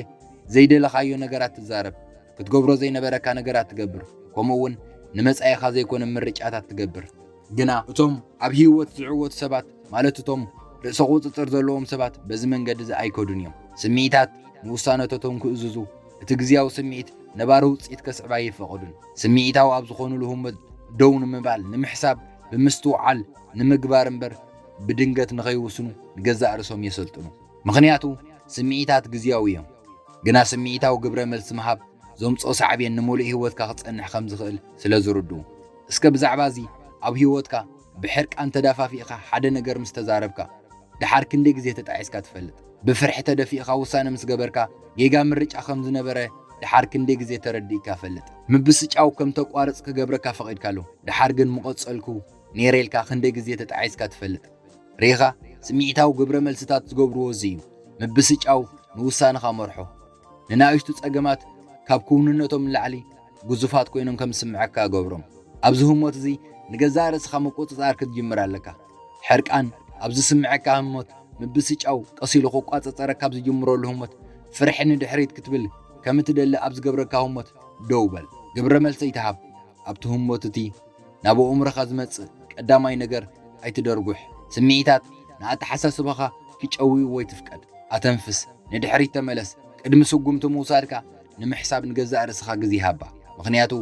ዘይደለኻዮ ነገራት ትዛረብ፣ ክትገብሮ ዘይነበረካ ነገራት ትገብር፣ ከምኡ እውን ንመጻኢኻ ዘይኮነ ምርጫታት ትገብር። ግና እቶም ኣብ ህይወት ዝዕወቱ ሰባት፣ ማለት እቶም ርእሰ ቁጽጽር ዘለዎም ሰባት በዚ መንገዲ እዚ ኣይከዱን እዮም። ስምዒታት ንውሳነታቶም ክእዝዙ፣ እቲ ግዝያዊ ስምዒት ነባሪ ውጽኢት ከስዕብ ኣይፈቕዱን። ስምዒታዊ ኣብ ዝኾኑሉ ህሞት ደው ንምባል፣ ንምሕሳብ፣ ብምስትውዓል ንምግባር እምበር ብድንገት ንኸይውስኑ ንገዛእ ርእሶም የሰልጥኑ። ምኽንያቱ ስምዒታት ግዝያዊ እዮም። ግና ስምዒታዊ ግብረ መልሲ ምሃብ ዘምጽኦ ሳዕቤን ንምሉእ ህይወትካ ክጸንሕ ከም ዝኽእል ስለ ዝርድኡ። እስከ ብዛዕባ እዚ ኣብ ህይወትካ ብሕርቃን ተዳፋፊእካ ሓደ ነገር ምስ ተዛረብካ፣ ደሓር ክንደይ ግዜ ተጣዒስካ ትፈልጥ? ብፍርሒ ተደፊእካ ውሳነ ምስ ገበርካ፣ ጌጋ ምርጫ ከም ዝነበረ ደሓር ክንደይ ግዜ ተረዲእካ ፈልጥ? ምብስጫው ከም ተቋርጽ ክገብረካ ፈቒድካሉ፣ ደሓር ግን ምቐጸልኩ ነይረ ኢልካ ክንደይ ግዜ ተጣዒስካ ትፈልጥ? ርኢኻ፣ ስምዒታዊ ግብረ መልስታት ዝገብርዎ እዚ እዩ። ምብስጫው ንውሳነኻ መርሖ። ንናእሽቱ ጸገማት ካብ ክውንነቶም ንላዕሊ ግዙፋት ኮይኖም ከም ዝስምዐካ ገብሮም። ኣብዚ ህሞት እዚ ንገዛእ ርእስኻ ምቁጽጻር ክትጅምር ኣለካ። ሕርቃን ኣብ ዝስምዐካ ህሞት፣ ምብስጫው ቀስ ኢሉ ክቋጸጸረካ ኣብ ዝጅምረሉ ህሞት፣ ፍርሒ ንድሕሪት ክትብል ከም እትደሊ ኣብ ዝገብረካ ህሞት ደው በል። ግብረ መልሲ ኣይትሃብ። ኣብቲ ህሞት እቲ ናብ ኣእምሮኻ ዝመጽእ ቀዳማይ ነገር ኣይትደርጉሕ። ስምዒታት ንኣተሓሳስባኻ ክጨውይዎ ኣይትፍቀድ። ኣተንፍስ፣ ንድሕሪት ተመለስ። ቅድሚ ስጉምቲ ምውሳድካ ንምሕሳብ ንገዛእ ርእስኻ ግዜ ሃባ። ምኽንያቱ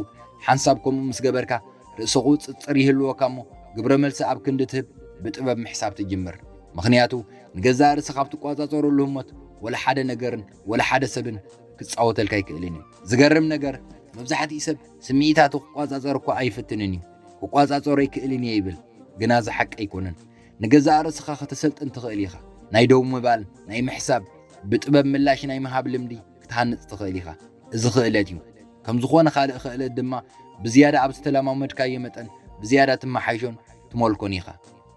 ሓንሳብ ከምኡ ምስ ገበርካ ርእሰ ቁጽጽር ይህልወካ እሞ ግብረ መልሲ ኣብ ክንዲ ትህብ ብጥበብ ምሕሳብ ትጅምር። ምኽንያቱ ንገዛእ ርእስኻ ኣብ ትቋጻጸረሉ ህሞት ወላ ሓደ ነገርን ወላ ሓደ ሰብን ክጻወተልካ ኣይክእልን እዩ። ዝገርም ነገር መብዛሕትኡ ሰብ ስምዒታቱ ክቋጻጸር እኳ ኣይፍትንን እዩ። ክቋጻጸሮ ኣይክእልን እየ ይብል፣ ግና እዚ ሓቂ ኣይኮነን። ንገዛእ ርእስኻ ከተሰልጥን ትኽእል ኢኻ። ናይ ደው ምባል፣ ናይ ምሕሳብ፣ ብጥበብ ምላሽ ናይ ምሃብ ልምዲ ክትሃንጽ ትኽእል ኢኻ። እዚ ክእለት እዩ። ከም ዝኾነ ካልእ ክእለት ድማ ብዝያዳ ኣብ ዝተለማመድካዮ መጠን ብዝያዳ ትመሓይሾን ትመልኮን ኢኻ።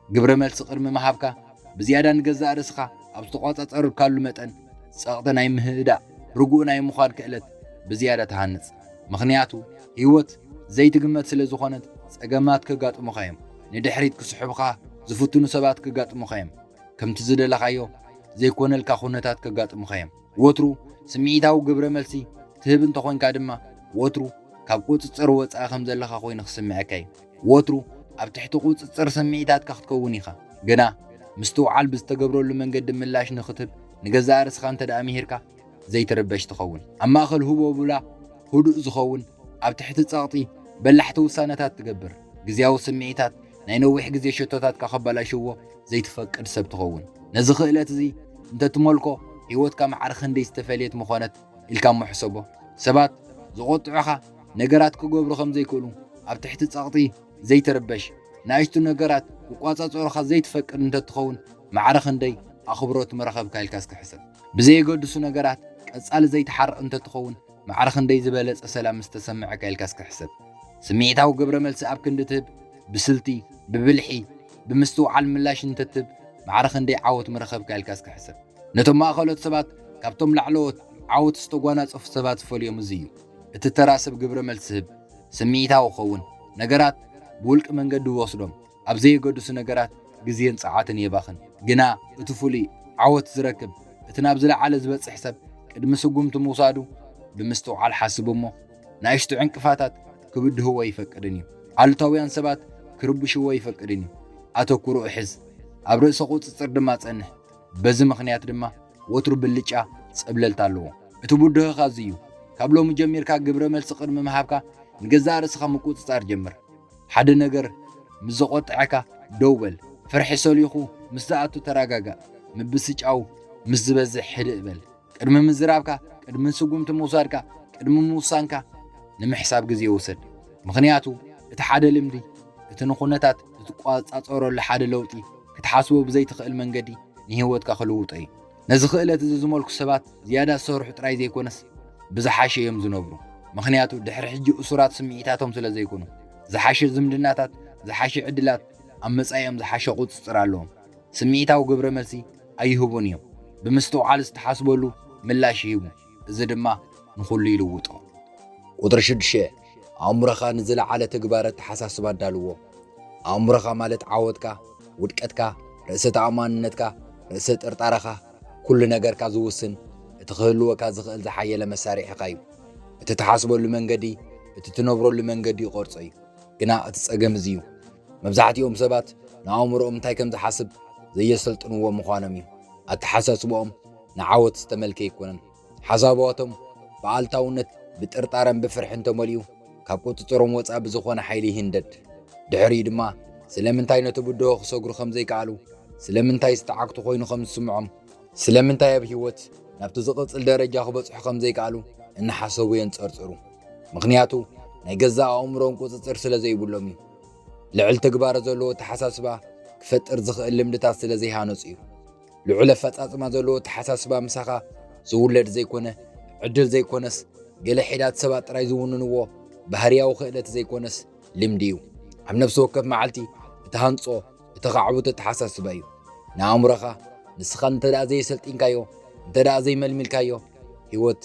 ግብረ መልሲ ቅድሚ ምሃብካ ብዝያዳ ንገዛእ ርእስኻ ኣብ ዝተቋጻጸርካሉ መጠን ጸቕጢ ናይ ምህዳእ፣ ርጉእ ናይ ምዃን ክእለት ብዝያዳ ትሃንጽ። ምኽንያቱ ህይወት ዘይትግመት ስለ ዝኾነት ጸገማት ከጋጥሙኻ እዮም። ንድሕሪት ክስሕቡኻ ዝፍትኑ ሰባት ከጋጥሙኻ እዮም። ከምቲ ዝደለኻዮ ዘይኮነልካ ኩነታት ከጋጥሙኻ እዮም። ወትሩ ስምዒታዊ ግብረ መልሲ ትህብ እንተኾንካ ድማ ወትሩ ካብ ቁጽጽር ወጻኢ ከም ዘለኻ ኮይኑ ክስምዐካ እዩ። ወትሩ ኣብ ትሕቲ ቁጽጽር ስምዒታትካ ክትከውን ኢኻ። ግና ምስትውዓል ብዝተገብረሉ መንገዲ ምላሽ ንኽትህብ ንገዛእ ርእስኻ እንተ ደኣ ምሂርካ ዘይትርበሽ ትኸውን። ኣብ ማእከል ህቦብላ ህዱእ ዝኸውን፣ ኣብ ትሕቲ ጸቕጢ በላሕቲ ውሳነታት ትገብር። ግዜያዊ ስምዒታት ናይ ነዊሕ ግዜ ሸቶታትካ ከባላሽዎ ዘይትፈቅድ ሰብ ትኸውን። ነዚ ክእለት እዚ እንተትመልኮ፣ ህይወትካ ማዕረ ክንደይ ዝተፈልየት ምኾነት ኢልካ እሞ ሕሰቦ። ሰባት ዝቖጥዑኻ ነገራት ክገብሩ ከም ዘይክእሉ፣ ኣብ ትሕቲ ጸቕጢ ዘይትርበሽ፣ ንኣሽቱ ነገራት ክቋጻጸሩኻ ዘይትፈቅድ እንተትኸውን፣ ማዕረ ክንደይ ኣኽብሮት ምረኸብካ ኢልካ እስኪ ሕሰብ። ብዘየገድሱ ነገራት ቀጻሊ ዘይትሓርቕ እንተትኸውን፣ ማዕረ ክንደይ ዝበለጸ ሰላም ምስተሰምዐካ ኢልካ እስኪ ሕሰብ። ስምዒታዊ ግብረ መልሲ ኣብ ክንዲ ትህብ፣ ብስልቲ፣ ብብልሒ፣ ብምስትውዓል ምላሽ እንተትህብ፣ ማዕረ ክንደይ ዓወት ምረኸብካ ኢልካ እስኪ ሕሰብ። ነቶም ማእኸሎት ሰባት ካብቶም ላዕለዎት ዓወት ዝተጓናጸፉ ሰባት ዝፈልዮም እዚ እዩ። እቲ ተራ ሰብ ግብረ መልሲ ዝህብ፣ ስምዒታዊ ክኸውን፣ ነገራት ብውልቂ መንገዲ ይወስዶም፣ ኣብ ዘየገድሱ ነገራት ግዜን ጸዓትን የባኽን። ግና እቲ ፍሉይ ዓወት ዝረክብ፣ እቲ ናብ ዝለዓለ ዝበጽሕ ሰብ ቅድሚ ስጉምቲ ምውሳዱ ብምስትውዓል ሓስብ እሞ፣ ንኣሽቱ ዕንቅፋታት ክብድህዎ ኣይፈቅድን እዩ። ኣሉታውያን ሰባት ክርብሽዎ ኣይፈቅድን እዩ። ኣተኩሮኡ ሕዝ፣ ኣብ ርእሰ ቁጽጽር ድማ ጸንሕ። በዚ ምኽንያት ድማ ወትሩ ብልጫ ጸብለልታ ኣለዎ። እቲ ብድሆኻ እዚ እዩ። ካብ ሎሚ ጀሚርካ ግብረ መልሲ ቅድሚ ምሃብካ ንገዛእ ርእስኻ ምቁጽጻር ጀምር። ሓደ ነገር ምስ ዘቖጥዐካ ደው በል። ፍርሒ ሰሊኹ ምስ ዝኣቱ ተረጋጋእ። ምብስጫው ምስ ዝበዝሕ ህድእ በል። ቅድሚ ምዝራብካ፣ ቅድሚ ስጉምቲ ምውሳድካ፣ ቅድሚ ምውሳንካ ንምሕሳብ ግዜ ውሰድ። ምኽንያቱ እቲ ሓደ ልምዲ፣ እቲ ንኹነታት እትቆጻጸረሉ ሓደ ለውጢ፣ ክትሓስቦ ብዘይትኽእል መንገዲ ንህይወትካ ክልውጦ እዩ። ነዚ ክእለት እዚ ዝመልኩ ሰባት ዝያዳ ዝሰርሑ ጥራይ ዘይኮነስ፣ ብዝሓሸ እዮም ዝነብሩ። ምኽንያቱ ድሕሪ ሕጂ እሱራት ስምዒታቶም ስለ ዘይኮኑ፣ ዝሓሸ ዝምድናታት፣ ዝሓሸ ዕድላት፣ ኣብ መጻኢኦም ዝሓሸ ቁጽጽር ኣለዎም። ስምዒታዊ ግብረ መልሲ ኣይህቡን እዮም። ብምስትውዓል ዝተሓስበሉ ምላሽ ይህቡ። እዚ ድማ ንኹሉ ይልውጦ። ቁጽሪ ሽዱሽተ፣ ኣእምሮኻ ንዝለዓለ ተግባር ኣተሓሳስባ ኣዳልዎ። ኣእምሮኻ ማለት ዓወትካ፣ ውድቀትካ፣ ርእሰ ተኣማንነትካ፣ ርእሰ ጥርጣረኻ፣ ኩሉ ነገርካ ዝውስን፣ እቲ ክህልወካ ዝኽእል ዝሓየለ መሳርሒኻ እዩ። እቲ ትሓስበሉ መንገዲ፣ እቲ ትነብረሉ መንገዲ ይቐርጾ እዩ። ግና እቲ ጸገም እዚ እዩ። መብዛሕትኦም ሰባት ንኣእምሮኦም እንታይ ከም ዝሓስብ ዘየሰልጥንዎ ምዃኖም እዩ። ኣተሓሳስባኦም ንዓወት ዝተመልከ ኣይኮነን። ሓሳባቶም ብኣልታውነት፣ ብጥርጣረን ብፍርሕን ተመሊኡ፣ ካብ ቁጽጽሮም ወጻኢ ብዝኾነ ሓይሊ ይህንደድ። ድሕሪኡ ድማ ስለምንታይ ነቲ ብድሆ ክሰግሩ ከም ዘይከኣሉ፣ ስለምንታይ ዝተዓግቱ ኮይኑ ከም ዝስምዖም፣ ስለምንታይ ኣብ ህይወት ናብቲ ዝቕጽል ደረጃ ክበጽሑ ከም ዘይከኣሉ እናሓሰቡ የንጸርጽሩ። ምኽንያቱ ናይ ገዛእ ኣእምሮኦም ቁጽጽር ስለ ዘይብሎም እዩ። ልዕል ትግባረ ዘለዎ ኣተሓሳስባ ክፈጥር ዝኽእል ልምድታት ስለ ዘይሃነጹ እዩ። ልዑል ኣፈጻጽማ ዘለዎ ኣተሓሳስባ ምሳኻ ዝውለድ ዘይኮነ፣ ዕድል ዘይኮነስ፣ ገለ ሒዳት ሰባት ጥራይ ዝውንንዎ ባህርያዊ ክእለት ዘይኮነስ ልምዲ እዩ። ኣብ ነፍሲ ወከፍ መዓልቲ እትሃንጾ፣ እተኻዕብቶ ኣተሓሳስባ እዩ። ንኣእምሮኻ ንስኻ እንተ ደኣ ዘየሰልጢንካዮ፣ እንተ ደኣ ዘይመልሚልካዮ፣ ህይወት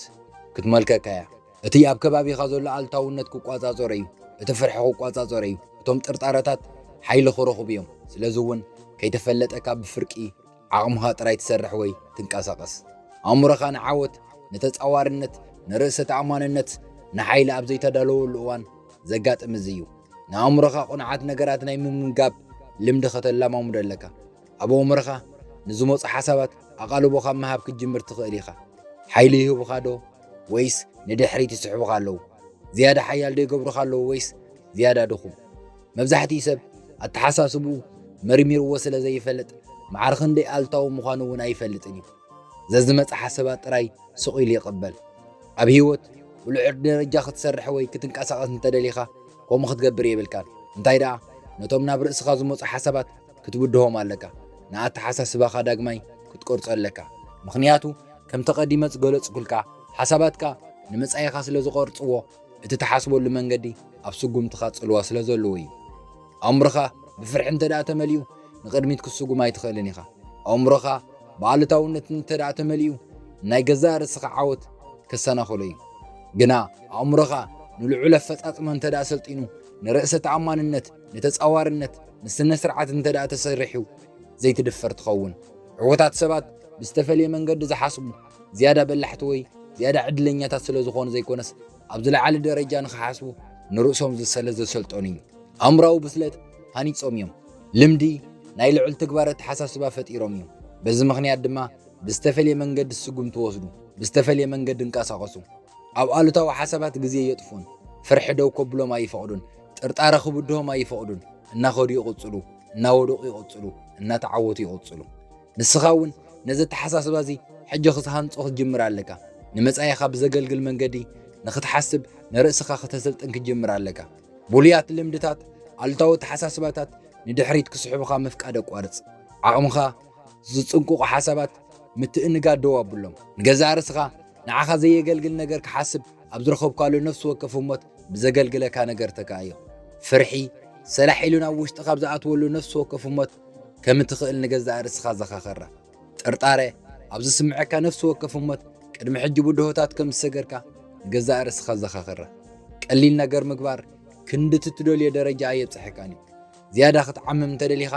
ክትመልከካ እያ። እቲ ኣብ ከባቢኻ ዘሎ ኣልታውነት ክቋጻጸሮ እዩ። እቲ ፍርሒ ክቋጻጸሮ እዩ። እቶም ጥርጣረታት ሓይሊ ክረኽቡ እዮም። ስለዚ እውን ከይተፈለጠካ ብፍርቂ ዓቕምኻ ጥራይ ትሰርሕ ወይ ትንቀሳቐስ። ኣእምሮኻ ንዓወት፣ ንተጻዋርነት፣ ንርእሰ ተኣማንነት፣ ንሓይሊ ኣብ ዘይተዳለወሉ እዋን ዘጋጥም እዚ እዩ። ንኣእምሮኻ ቁኑዓት ነገራት ናይ ምምጋብ ልምዲ ከተለማምዶ ኣለካ። ኣብ ኣእምሮኻ ንዝመጹ ሓሳባት ኣቓልቦ ካብ ምሃብ ክትጅምር ትኽእል ኢኻ። ሓይሊ ይህቡኻ ዶ ወይስ ንድሕሪት ይስሕቡኻ ኣለዉ? ዝያዳ ሓያል ዶ ይገብሩኻ ኣለዉ ወይስ ዝያዳ ድኹም? መብዛሕትኡ ሰብ ኣተሓሳስብኡ መርሚርዎ ስለ ዘይፈልጥ፣ ማዕረ ክንደይ ኣሉታዊ ምዃኑ እውን ኣይፈልጥን እዩ። ዘዝመጽእ ሓሳባት ጥራይ ስቕ ኢሉ ይቕበል። ኣብ ህይወት ብልዑል ደረጃ ክትሰርሕ ወይ ክትንቀሳቐስ እንተደሊኻ፣ ከምኡ ክትገብር የብልካን። እንታይ ደኣ፣ ነቶም ናብ ርእስኻ ዝመጹ ሓሳባት ክትብድሆም ኣለካ። ንኣተሓሳስባኻ ዳግማይ ክትቀርጾ ኣለካ። ምኽንያቱ፣ ከምቲ ቀዲመ ዝገለጽኩልካ፣ ሓሳባትካ ንመጻኢኻ ስለ ዝቐርጽዎ፣ እቲ ትሓስበሉ መንገዲ ኣብ ስጉምትኻ ጽልዋ ስለ ዘለዎ እዩ። ኣእምሮኻ ብፍርሒ እንተ ደኣ ተመሊኡ፣ ንቕድሚት ክትስጉም ኣይትኽእልን ኢኻ። ኣእምሮኻ ብኣሉታውነት እንተ ደኣ ተመሊኡ፣ ናይ ገዛእ ርእስኻ ዓወት ከሰናኽሎ እዩ። ግና ኣእምሮኻ ንልዑል ኣፈጻጽማ እንተ ደኣ ሰልጢኑ፣ ንርእሰ ተኣማንነት፣ ንተጻዋርነት፣ ንስነ ስርዓት እንተ ደኣ ተሰሪሑ፣ ዘይትድፈር ትኸውን። ዕዉታት ሰባት ብዝተፈልየ መንገዲ ዝሓስቡ፣ ዝያዳ በላሕቲ ወይ ዝያዳ ዕድለኛታት ስለ ዝኾኑ ዘይኮነስ፣ ኣብ ዝለዓለ ደረጃ ንኽሓስቡ ንርእሶም ዝሰለ ዘሰልጠኑ እዩ። ኣእምራዊ ብስለት ሃኒጾም እዮም። ልምዲ ናይ ልዑል ትግባረ ኣተሓሳስባ ፈጢሮም እዮም። በዚ ምኽንያት ድማ ብዝተፈልየ መንገዲ ስጉምቲ ወስዱ፣ ብዝተፈልየ መንገዲ እንቀሳቐሱ። ኣብ ኣሉታዊ ሓሳባት ግዜ የጥፍኡን ፍርሒ ደው ከብሎም ኣይፈቕዱን። ጥርጣረ ክብድሆም ኣይፈቕዱን። እናኸዱ ይቕጽሉ፣ እናወደቑ ይቕጽሉ፣ እናተዓወቱ ይቕጽሉ። ንስኻ እውን ነዚ ኣተሓሳስባ እዚ ሕጂ ክትሃንጾ ክትጅምር ኣለካ። ንመጻኢኻ ብዘገልግል መንገዲ ንኽትሓስብ ንርእስኻ ከተሰልጥን ክትጅምር ኣለካ። ብሉያት ልምድታት፣ ኣሉታዊ ኣተሓሳስባታት ንድሕሪት ክስሕቡኻ ምፍቃድ ኣቋርጽ። ዓቕምኻ ዝጽንቅቑ ሓሳባት ምትእንጋድ ደው ኣብሎም። ንገዛእ ርእስኻ ንዓኻ ዘየገልግል ነገር ክሓስብ ኣብ ዝረኸብካሉ ነፍሲ ወከፍ ህሞት ብዘገልግለካ ነገር ተካእዮ። ፍርሒ ሰላሕ ኢሉ ናብ ውሽጥኻ ኣብ ዝኣትወሉ ነፍሲ ወከፍ ህሞት ከም እትኽእል ንገዛእ ርእስኻ ዘኻኸራ። ጥርጣረ ኣብ ዝስምዐካ ነፍሲ ወከፍ ህሞት ቅድሚ ሕጂ ብድሆታት ከም ዝሰገርካ ንገዛእ ርእስኻ ዘኻኸራ። ቀሊል ነገር ምግባር ክንዲ እቲ ትደልዮ ደረጃ ኣየብጽሐካን እዩ። ዝያዳ ክትዓምም እንተደሊኻ፣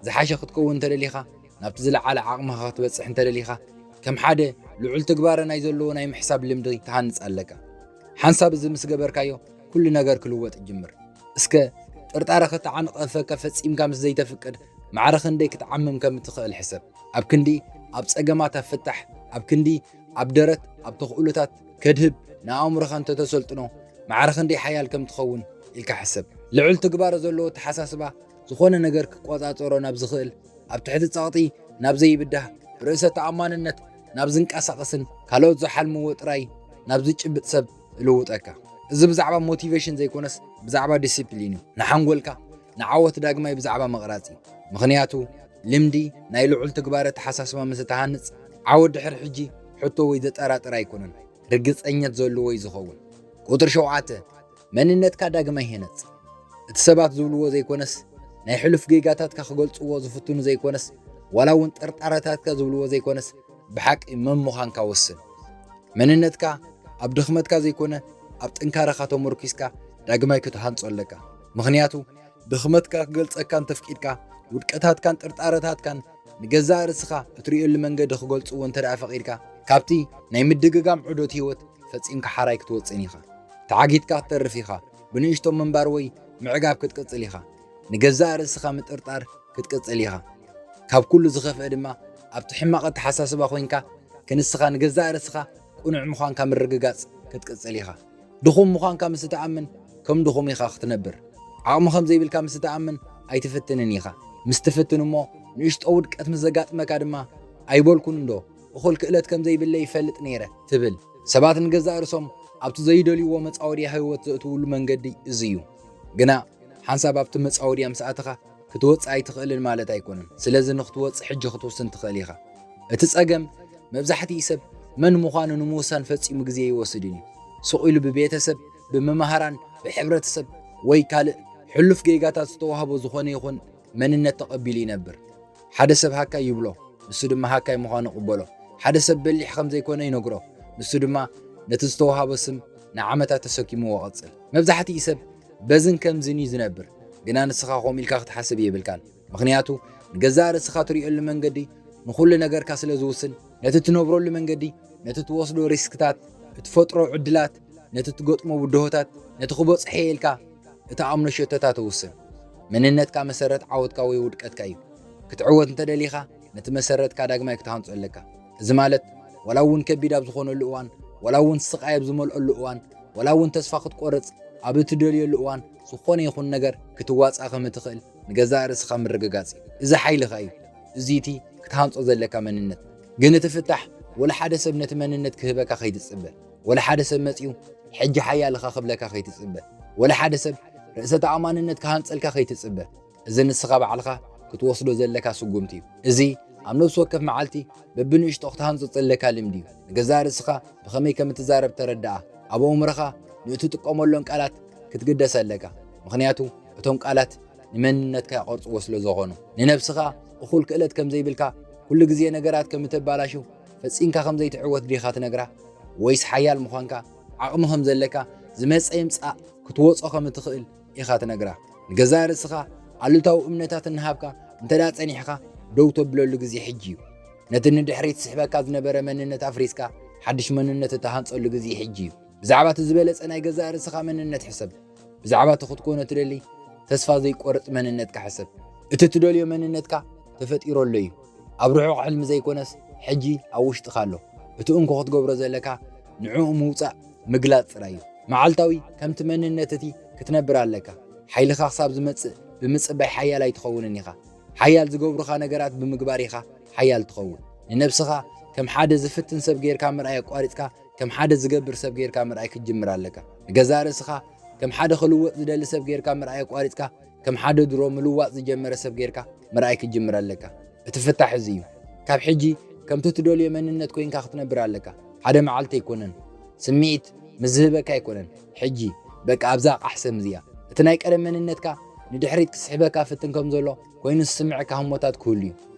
ዝሓሸ ክትከውን እንተደሊኻ፣ ናብቲ ዝለዓለ ዓቕምኻ ክትበጽሕ እንተደሊኻ፣ ከም ሓደ ልዑል ትግባረ ናይ ዘለዎ ናይ ምሕሳብ ልምዲ ትሃንጽ ኣለካ። ሓንሳብ እዚ ምስ ገበርካዮ፣ ኩሉ ነገር ክልወጥ ይጅምር። እስከ ጥርጣረ ከተዓንቐፈካ ፈጺምካ ምስ ዘይተፍቅድ፣ ማዕረ ክንደይ ክትዓምም ከም እትኽእል ሕሰብ። ኣብ ክንዲ ኣብ ጸገማት ኣብ ፍታሕ፣ ኣብ ክንዲ ኣብ ደረት፣ ኣብ ተኽእሎታት ከድህብ ንኣእምሮኻ እንተተሰልጥኖ፣ ማዕረ ክንደይ ሓያል ከም ትኸውን ኢልካ ሕሰብ። ልዑል ትግባረ ዘለዎ ኣተሓሳስባ፣ ዝኾነ ነገር ክቆጻጸሮ ናብ ዝኽእል፣ ኣብ ትሕቲ ጸቕጢ ናብ ዘይብዳህ፣ ብርእሰ ተኣማንነት ናብ ዝንቀሳቐስን ካልኦት ዝሓልምዎ ጥራይ ናብ ዝጭብጥ ሰብ እልውጠካ። እዚ ብዛዕባ ሞቲቬሽን ዘይኮነስ ብዛዕባ ዲሲፕሊን እዩ። ንሓንጎልካ ንዓወት ዳግማይ ብዛዕባ ምቕራጽ እዩ። ምኽንያቱ ልምዲ ናይ ልዑል ትግባረ ኣተሓሳስባ ምስ እትሃንጽ፣ ዓወት ድሕሪ ሕጂ ሕቶ ወይ ዘጠራጥር ኣይኮነን፣ ርግጸኘት ዘለዎ እዩ ዝኸውን። ቁጽሪ ሸውዓተ፣ መንነትካ ዳግማይ ህነጽ። እቲ ሰባት ዝብልዎ ዘይኮነስ፣ ናይ ሕሉፍ ጌጋታትካ ክገልጽዎ ዝፍትኑ ዘይኮነስ፣ ዋላ እውን ጥርጣረታትካ ዝብልዎ ዘይኮነስ፣ ብሓቂ መን ምዃንካ ወስን። መንነትካ ኣብ ድኽመትካ ዘይኮነ፣ ኣብ ጥንካረኻ ተመርኪስካ ዳግማይ ክትሃንጾ ኣለካ። ምኽንያቱ ድኽመትካ ክገልጸካ እንተፍቂድካ፣ ውድቀታትካን ጥርጣረታትካን ንገዛእ ርእስኻ እትርእየሉ መንገዲ ክገልጽዎ እንተ ደኣ ፈቒድካ፣ ካብቲ ናይ ምድግጋም ዑደት ህይወት ፈጺምካ ሓራይ ክትወጽእን ኢኻ። ተዓጊትካ ክትተርፍ ኢኻ። ብንእሽቶ ምንባር ወይ ምዕጋብ ክትቅጽል ኢኻ። ንገዛእ ርእስኻ ምጥርጣር ክትቅጽል ኢኻ። ካብ ኩሉ ዝኸፍአ ድማ፣ ኣብቲ ሕማቕ ኣተሓሳስባ ኮይንካ፣ ክንስኻ ንገዛእ ርእስኻ ቅኑዕ ምዃንካ ምርግጋጽ ክትቅጽል ኢኻ። ድኹም ምዃንካ ምስ እትኣምን፣ ከም ድኹም ኢኻ ክትነብር። ዓቕሚ ከም ዘይብልካ ምስ እትኣምን፣ ኣይትፍትንን ኢኻ። ምስ ትፍትን እሞ፣ ንእሽቶ ውድቀት ምስ ዘጋጥመካ ድማ፣ ኣይበልኩን እንዶ፣ እኹል ክእለት ከም ዘይብለይ ይፈልጥ ነይረ ትብል። ሰባት ንገዛእ ርእሶም ኣብቲ ዘይደልይዎ መጻወድያ ህይወት ዘእትውሉ መንገዲ እዚ እዩ። ግና ሓንሳብ ኣብቲ መጻወድያ ምስ ኣተኻ ክትወጽእ ኣይትኽእልን ማለት ኣይኮነን። ስለዚ ንክትወጽእ ሕጂ ክትውስን ትኽእል ኢኻ። እቲ ጸገም መብዛሕትኡ ሰብ መን ምዃኑ ንምውሳን ፈጺሙ ግዜ ኣይወስድን እዩ። ስቕ ኢሉ ብቤተሰብ፣ ብመማህራን፣ ብሕብረተሰብ ወይ ካልእ ሕሉፍ ጌጋታት ዝተዋህቦ ዝኾነ ይኹን መንነት ተቐቢሉ ይነብር። ሓደ ሰብ ሃካይ ይብሎ፣ ንሱ ድማ ሃካይ ምዃኑ ይቕበሎ። ሓደ ሰብ በሊሕ ከም ዘይኮነ ይነግሮ፣ ንሱ ድማ ነቲ ዝተዋህቦ ስም ንዓመታት ተሰኪምዎ ይቐጽል። መብዛሕትኡ ሰብ በዝን ከምዝን እዩ ዝነብር፣ ግና ንስኻ ከምኡ ኢልካ ክትሓስብ የብልካን። ምኽንያቱ ንገዛእ ርእስኻ ትርእየሉ መንገዲ ንኹሉ ነገርካ ስለ ዝውስን፣ ነቲ ትነብረሉ መንገዲ፣ ነቲ ትወስዶ ሪስክታት፣ እትፈጥሮ ዕድላት፣ ነቲ ትገጥሞ ብድሆታት፣ ነቲ ክበጽሖ ኢልካ እትኣምኖ ሸቶታት ትውስን። መንነትካ መሰረት ዓወትካ ወይ ውድቀትካ እዩ። ክትዕወት እንተደሊኻ፣ ነቲ መሰረትካ ዳግማይ ክትሃንጾ ኣለካ። እዚ ማለት፣ ዋላ እውን ከቢድ ኣብ ዝኾነሉ እዋን፣ ዋላ እውን ስቓይ ኣብ ዝመልኦሉ እዋን፣ ዋላ እውን ተስፋ ክትቆርጽ ኣብ እትደልየሉ እዋን፣ ዝኾነ ይኹን ነገር ክትዋጻእ ከም እትኽእል ንገዛእ ርእስኻ ምርግጋጽ እዩ። እዚ ሓይልኻ እዩ። እዚ እቲ ክትሃንጾ ዘለካ መንነት። ግን እቲ ፍታሕ፣ ወላ ሓደ ሰብ ነቲ መንነት ክህበካ ከይትጽበ። ወላ ሓደ ሰብ መጺኡ፣ "ሕጂ ሓያል ኢኻ" ክብለካ ከይትጽበ። ወላ ሓደ ሰብ ርእሰ ተኣማንነት ክሃንጸልካ ከይትጽበ። እዚ ንስኻ ባዕልኻ ክትወስዶ ዘለካ ስጉምቲ እዩ። እዚ ኣብ ነፍሲ ወከፍ መዓልቲ በብንእሽቶ ክትሃንጾ ዘለካ ልምዲ እዩ። ንገዛእ ርእስኻ ብኸመይ ከም እትዛረብ ተረድኣ። ኣብ ኣእምሮኻ ንእትጥቀመሎም ቃላት ክትግደስ ኣለካ። ምኽንያቱ እቶም ቃላት ንመንነትካ ይቐርጽዎ ስለ ዝኾኑ። ንነብስኻ እኹል ክእለት ከም ዘይብልካ፣ ኩሉ ግዜ ነገራት ከም እተባላሹ፣ ፈጺምካ ከም ዘይትዕወት ዲኻ ትነግራ? ወይስ ሓያል ምዃንካ፣ ዓቕሚ ከም ዘለካ፣ ዝመጸ ይምጻእ ክትወጾ ከም እትኽእል ኢኻ ትነግራ? ንገዛእ ርእስኻ ኣሉታዊ እምነታት እናሃብካ እንተ ደኣ ጸኒሕካ፣ ደው ተብለሉ ግዜ ሕጂ እዩ። ነቲ ንድሕሪት ዝስሕበካ ዝነበረ መንነት ኣፍሪስካ፣ ሓድሽ መንነት እትሃንጸሉ ግዜ ሕጂ እዩ። ብዛዕባ እቲ ዝበለጸ ናይ ገዛእ ርእስኻ መንነት ሕሰብ። ብዛዕባ እቲ ክትኮኖ ትደሊ ተስፋ ዘይቆርጽ መንነትካ ሕሰብ። እቲ ትደልዮ መንነትካ ተፈጢሩ ኣሎ እዩ። ኣብ ርሑቕ ሕልሚ ዘይኮነስ፣ ሕጂ ኣብ ውሽጥኻ ኣሎ። እቲ እንኮ ክትገብሮ ዘለካ፣ ንዕኡ ምውጻእ ምግላጽ ጥራይ እዩ። መዓልታዊ ከምቲ መንነት እቲ ክትነብር ኣለካ። ሓይልኻ ክሳብ ዝመጽእ ብምጽባይ ሓያል ኣይትኸውንን ኢኻ። ሓያል ዝገብሩኻ ነገራት ብምግባር ኢኻ ሓያል ትኸውን። ንነብስኻ ከም ሓደ ዝፍትን ሰብ ጌርካ ምርኣይ ኣቋሪጽካ፣ ከም ሓደ ዝገብር ሰብ ጌርካ ምርኣይ ክትጅምር ኣለካ። ንገዛእ ርእስኻ ከም ሓደ ክልወጥ ዝደሊ ሰብ ጌርካ ምርኣይ ኣቋሪጽካ፣ ከም ሓደ ድሮ ምልዋጥ ዝጀመረ ሰብ ጌርካ ምርኣይ ክትጅምር ኣለካ። እቲ ፍታሕ እዚ እዩ። ካብ ሕጂ ከምቲ ትደልዮ መንነት ኮይንካ ክትነብር ኣለካ። ሓደ መዓልቲ ኣይኮነን። ስምዒት ምስ ዝህበካ ኣይኮነን። ሕጂ በቃ ኣብዛ ቃሕ ሰምዝያ። እቲ ናይ ቀደም መንነትካ ንድሕሪት ክስሕበካ ፍትን ከም ዘሎ ኮይኑ ዝስምዐካ ህሞታት ክህሉ እዩ።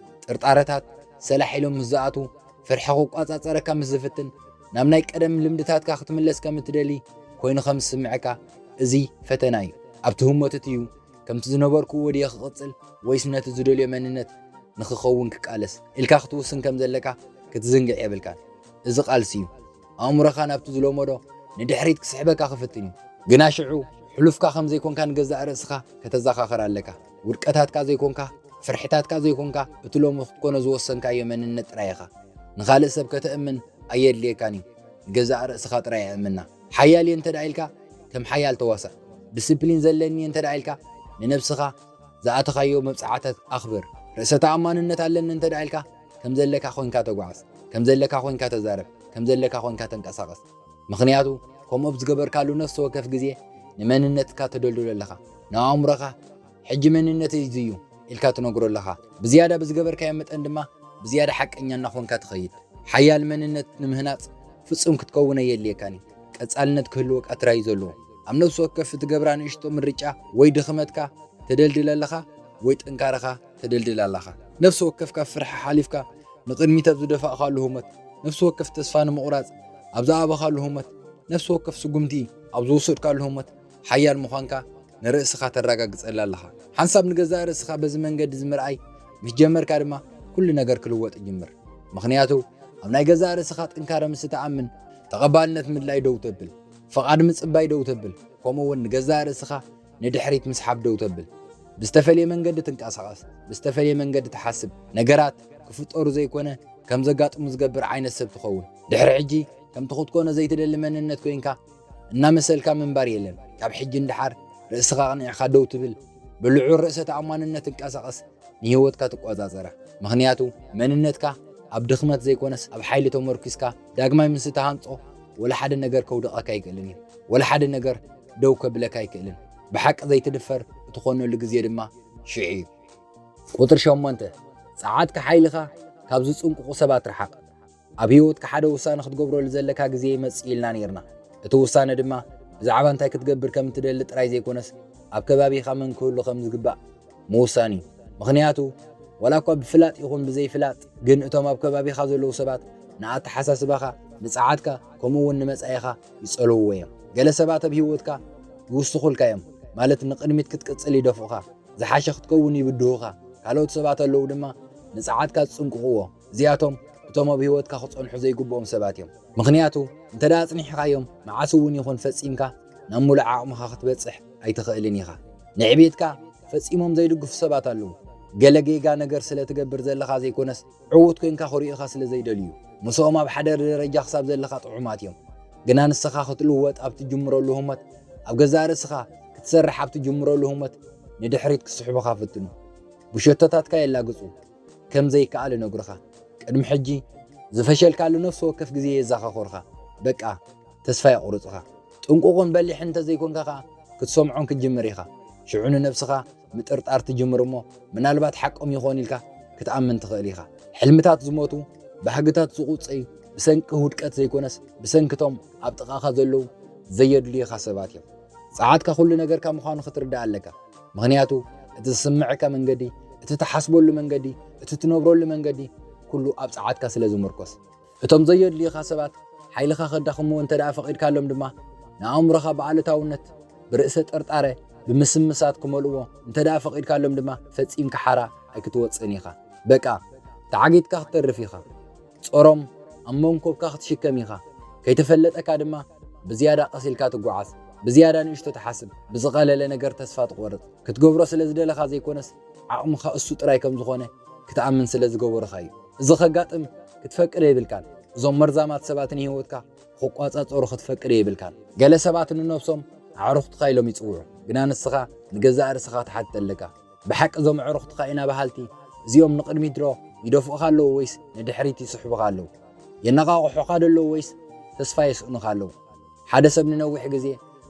ጥርጣረታት ሰላሕ ኢሎም ምስ ዝኣትዉ፣ ፍርሒ ክቋጻጸረካ ምስ ዝፍትን፣ ናብ ናይ ቀደም ልምድታትካ ክትምለስ ከም እትደሊ ኮይኑ ከም ዝስምዐካ፣ እዚ ፈተና እዩ። ኣብቲ ህሞት እቲ እዩ ከምቲ ዝነበርኩዎ ድየ ክቕጽል ወይስ ነቲ ዝደልዮ መንነት ንኽኸውን ክቃለስ ኢልካ ክትውስን ከም ዘለካ ክትዝንግዕ የብልካን። እዚ ቃልሲ እዩ። ኣእምሮኻ ናብቲ ዝለመዶ ንድሕሪት ክስሕበካ ክፍትን እዩ። ግና ሽዑ ሕሉፍካ ከም ዘይኮንካ ንገዛእ ርእስኻ ከተዘኻኽር ኣለካ። ውድቀታትካ ዘይኮንካ፣ ፍርሕታትካ ዘይኮንካ፣ እቲ ሎሚ ክትኮኖ ዝወሰንካዮ መንነት ጥራይ ኢኻ። ንኻልእ ሰብ ከተእምን ኣየድልየካን እዩ። ንገዛእ ርእስኻ ጥራይ ኣእምና። ሓያል እየ እንተ ደኣ ኢልካ፣ ከም ሓያል ተዋሳእ። ዲስፕሊን ዘለኒ እየ እንተ ደኣ ኢልካ፣ ንነብስኻ ዝኣተኻዮ መብጽዓታት ኣኽብር። ርእሰ ተኣማንነት ኣለኒ እንተ ደኣ ኢልካ፣ ከም ዘለካ ኮይንካ ተጓዓዝ፣ ከም ዘለካ ኮይንካ ተዛረብ፣ ከም ዘለካ ኮይንካ ተንቀሳቐስ። ምኽንያቱ፣ ከምኡ ኣብ ዝገበርካሉ ነፍሲ ወከፍ ግዜ ንመንነትካ ተደልድሎ ኣለኻ። ንኣእምሮኻ፣ "ሕጂ መንነተይ እዚ እዩ" ኢልካ ትነግሮ ኣለኻ። ብዝያዳ ብዝገበርካዮ መጠን ድማ፣ ብዝያዳ ሓቀኛ እናኾንካ ትኸይድ። ሓያል መንነት ንምህናጽ ፍጹም ክትከውን ኣየድልየካን እዩ። ቀጻልነት ክህልወካ ጥራይ እዩ ዘለዎ። ኣብ ነፍሲ ወከፍ እትገብራ ንእሽቶ ምርጫ ወይ ድኽመትካ ተደልድል ኣለኻ ወይ ጥንካረኻ ተደልድል ኣለኻ። ነፍሲ ወከፍ ካብ ፍርሒ ሓሊፍካ ንቕድሚት ኣብ ዝደፋእካሉ ህሞት፣ ነፍሲ ወከፍ ተስፋ ንምቑራጽ ኣብ ዝኣበኻሉ ህሞት፣ ነፍሲ ወከፍ ስጉምቲ ኣብ ዝወሰድካሉ ህሞት ሓያል ምዃንካ ንርእስኻ ተረጋግጸላ ኣለኻ። ሓንሳብ ንገዛእ ርእስኻ በዚ መንገዲ እዚ ምርኣይ ምስ ጀመርካ ድማ ኩሉ ነገር ክልወጥ ይጅምር። ምኽንያቱ ኣብ ናይ ገዛእ ርእስኻ ጥንካረ ምስ እትኣምን፣ ተቐባልነት ምድላይ ደው ተብል፣ ፍቓድ ምጽባይ ደው ተብል፣ ከምኡ እውን ንገዛእ ርእስኻ ንድሕሪት ምስሓብ ደው ተብል። ብዝተፈልየ መንገዲ ትንቀሳቐስ፣ ብዝተፈልየ መንገዲ ትሓስብ፣ ነገራት ክፍጠሩ ዘይኮነ ከም ዘጋጥሙ ዝገብር ዓይነት ሰብ ትኸውን። ድሕሪ ሕጂ ከምቲ ክትኮኖ ዘይትደሊ መንነት ኮይንካ እናመሰልካ ምንባር የለን። ካብ ሕጂ ንደሓር ርእስኻ ኣቕኒዕካ ደው ትብል፣ ብልዑል ርእሰ ተኣማንነት ትንቀሳቐስ፣ ንህይወትካ ትቆጻጸራ። ምኽንያቱ መንነትካ ኣብ ድኽመት ዘይኮነስ ኣብ ሓይሊ ተመርኲስካ ዳግማይ ምስ እትሃንጾ፣ ወላ ሓደ ነገር ከውድቐካ ኣይክእልን እዩ። ወላ ሓደ ነገር ደው ከብለካ ኣይክእልን። ብሓቂ ዘይትድፈር እትኾነሉ ግዜ ድማ ሽዑ እዩ። ቁጽሪ ሸሞንተ፣ ጸዓትካ ሓይልኻ ካብ ዝጽንቅቑ ሰባት ርሓቕ። ኣብ ህይወትካ ሓደ ውሳነ ክትገብረሉ ዘለካ ግዜ ይመጽእ ኢልና ነይርና። እቲ ውሳነ ድማ ብዛዕባ እንታይ ክትገብር ከም እትደሊ ጥራይ ዘይኮነስ፣ ኣብ ከባቢኻ መን ክህሉ ከም ዝግባእ ምውሳን እዩ። ምኽንያቱ፣ ዋላ እኳ ብፍላጥ ይኹን ብዘይፍላጥ፣ ግን እቶም ኣብ ከባቢኻ ዘለዉ ሰባት ንኣተሓሳስባኻ፣ ንጸዓትካ፣ ከምኡ እውን ንመጻኢኻ ይጸልውዎ እዮም። ገለ ሰባት ኣብ ህይወትካ ይውስኹልካ እዮም፣ ማለት ንቕድሚት ክትቅጽል ይደፍኡኻ፣ ዝሓሸ ክትከውን ይብድሁኻ። ካልኦት ሰባት ኣለዉ ድማ ንጸዓትካ ዝጽንቅቕዎ። እዚኣቶም እቶም ኣብ ህይወትካ ክጸንሑ ዘይግብኦም ሰባት እዮም። ምኽንያቱ እንተ ደኣ ኣጽኒሕኻዮም፣ መዓስ እውን ይኹን ፈጺምካ ናብ ምሉእ ዓቕምኻ ክትበጽሕ ኣይትኽእልን ኢኻ። ንዕቤትካ ፈጺሞም ዘይድግፉ ሰባት ኣለዉ። ገለ ጌጋ ነገር ስለ ትገብር ዘለኻ ዘይኮነስ፣ ዕዉት ኮይንካ ክርእዩኻ ስለ ዘይደልዩ። ምስኦም ኣብ ሓደ ደረጃ ክሳብ ዘለኻ ጥዑማት እዮም። ግና ንስኻ ክትልወጥ ኣብ ትጅምረሉ ህሞት፣ ኣብ ገዛእ ርእስኻ ክትሰርሕ ኣብ ትጅምረሉ ህሞት፣ ንድሕሪት ክስሕቡኻ ፍትኑ። ብሸቶታትካ የላግጹ፣ ከም ዘይከኣል ይነግሩኻ። ቅድሚ ሕጂ ዝፈሸልካሉ ነፍሲ ወከፍ ግዜ የዘኻኽሩኻ። በቃ፣ ተስፋ የቑርጹኻ። ጥንቁቕን በሊሕን እንተ ዘይኮንካ ኸኣ፣ ክትሰምዖም ክትጅምር ኢኻ። ሽዑ ንነብስኻ ምጥርጣር ትጅምር እሞ፣ ምናልባት ሓቆም ይኾን ኢልካ ክትኣምን ትኽእል ኢኻ። ሕልምታት ዝሞቱ፣ ባህግታት ዝቑጸዩ፣ ብሰንኪ ውድቀት ዘይኮነስ፣ ብሰንኪ እቶም ኣብ ጥቓኻ ዘለዉ ዘየድልዩኻ ሰባት እዮም። ጸዓትካ ኩሉ ነገርካ ምዃኑ ክትርዳእ ኣለካ። ምኽንያቱ፣ እቲ ዝስምዐካ መንገዲ፣ እቲ ትሓስበሉ መንገዲ፣ እቲ ትነብረሉ መንገዲ፣ ኩሉ ኣብ ጸዓትካ ስለ ዝምርኮስ። እቶም ዘየድልዩኻ ሰባት ሓይልኻ ከዳኽምዎ እንተ ደኣ ፈቒድካሎም ድማ፣ ንኣእምሮኻ ብኣሉታውነት፣ ብርእሰ ጥርጣረ፣ ብምስምሳት ክመልእዎ እንተ ደኣ ፈቒድካሎም ድማ፣ ፈጺምካ ሓራ ኣይክትወጽእን ኢኻ። በቃ፣ ተዓጊትካ ክትተርፍ ኢኻ። ጾሮም ኣብ መንኮብካ ክትሽከም ኢኻ። ከይተፈለጠካ ድማ ብዝያዳ ቀስ ኢልካ ትጓዓዝ፣ ብዝያዳ ንእሽቶ ትሓስብ፣ ብዝቐለለ ነገር ተስፋ ትቖርጽ። ክትገብሮ ስለ ዝደለኻ ዘይኮነስ፣ ዓቕምኻ እሱ ጥራይ ከም ዝኾነ ክትኣምን ስለ ዝገበሩኻ እዩ። እዚ ከጋጥም ክትፈቅድ የብልካን። እዞም መርዛማት ሰባት ንህይወትካ ክቋጻጸሩ ክትፈቅድ የብልካን። ገለ ሰባት ንነብሶም ኣዕሩኽትኻ ኢሎም ይጽውዑ። ግና ንስኻ ንገዛእ ርእስኻ ትሓትት ኣለካ። ብሓቂ እዞም ኣዕሩኽትኻ ኢና በሃልቲ እዚኦም ንቕድሚት ዶ ይደፍኡኻ ኣለዉ ወይስ ንድሕሪት ይስሕቡኻ ኣለዉ? የነቓቕሑኻ ዶ ኣለዉ ወይስ ተስፋ የስእኑኻ ኣለዉ? ሓደ ሰብ ንነዊሕ ግዜ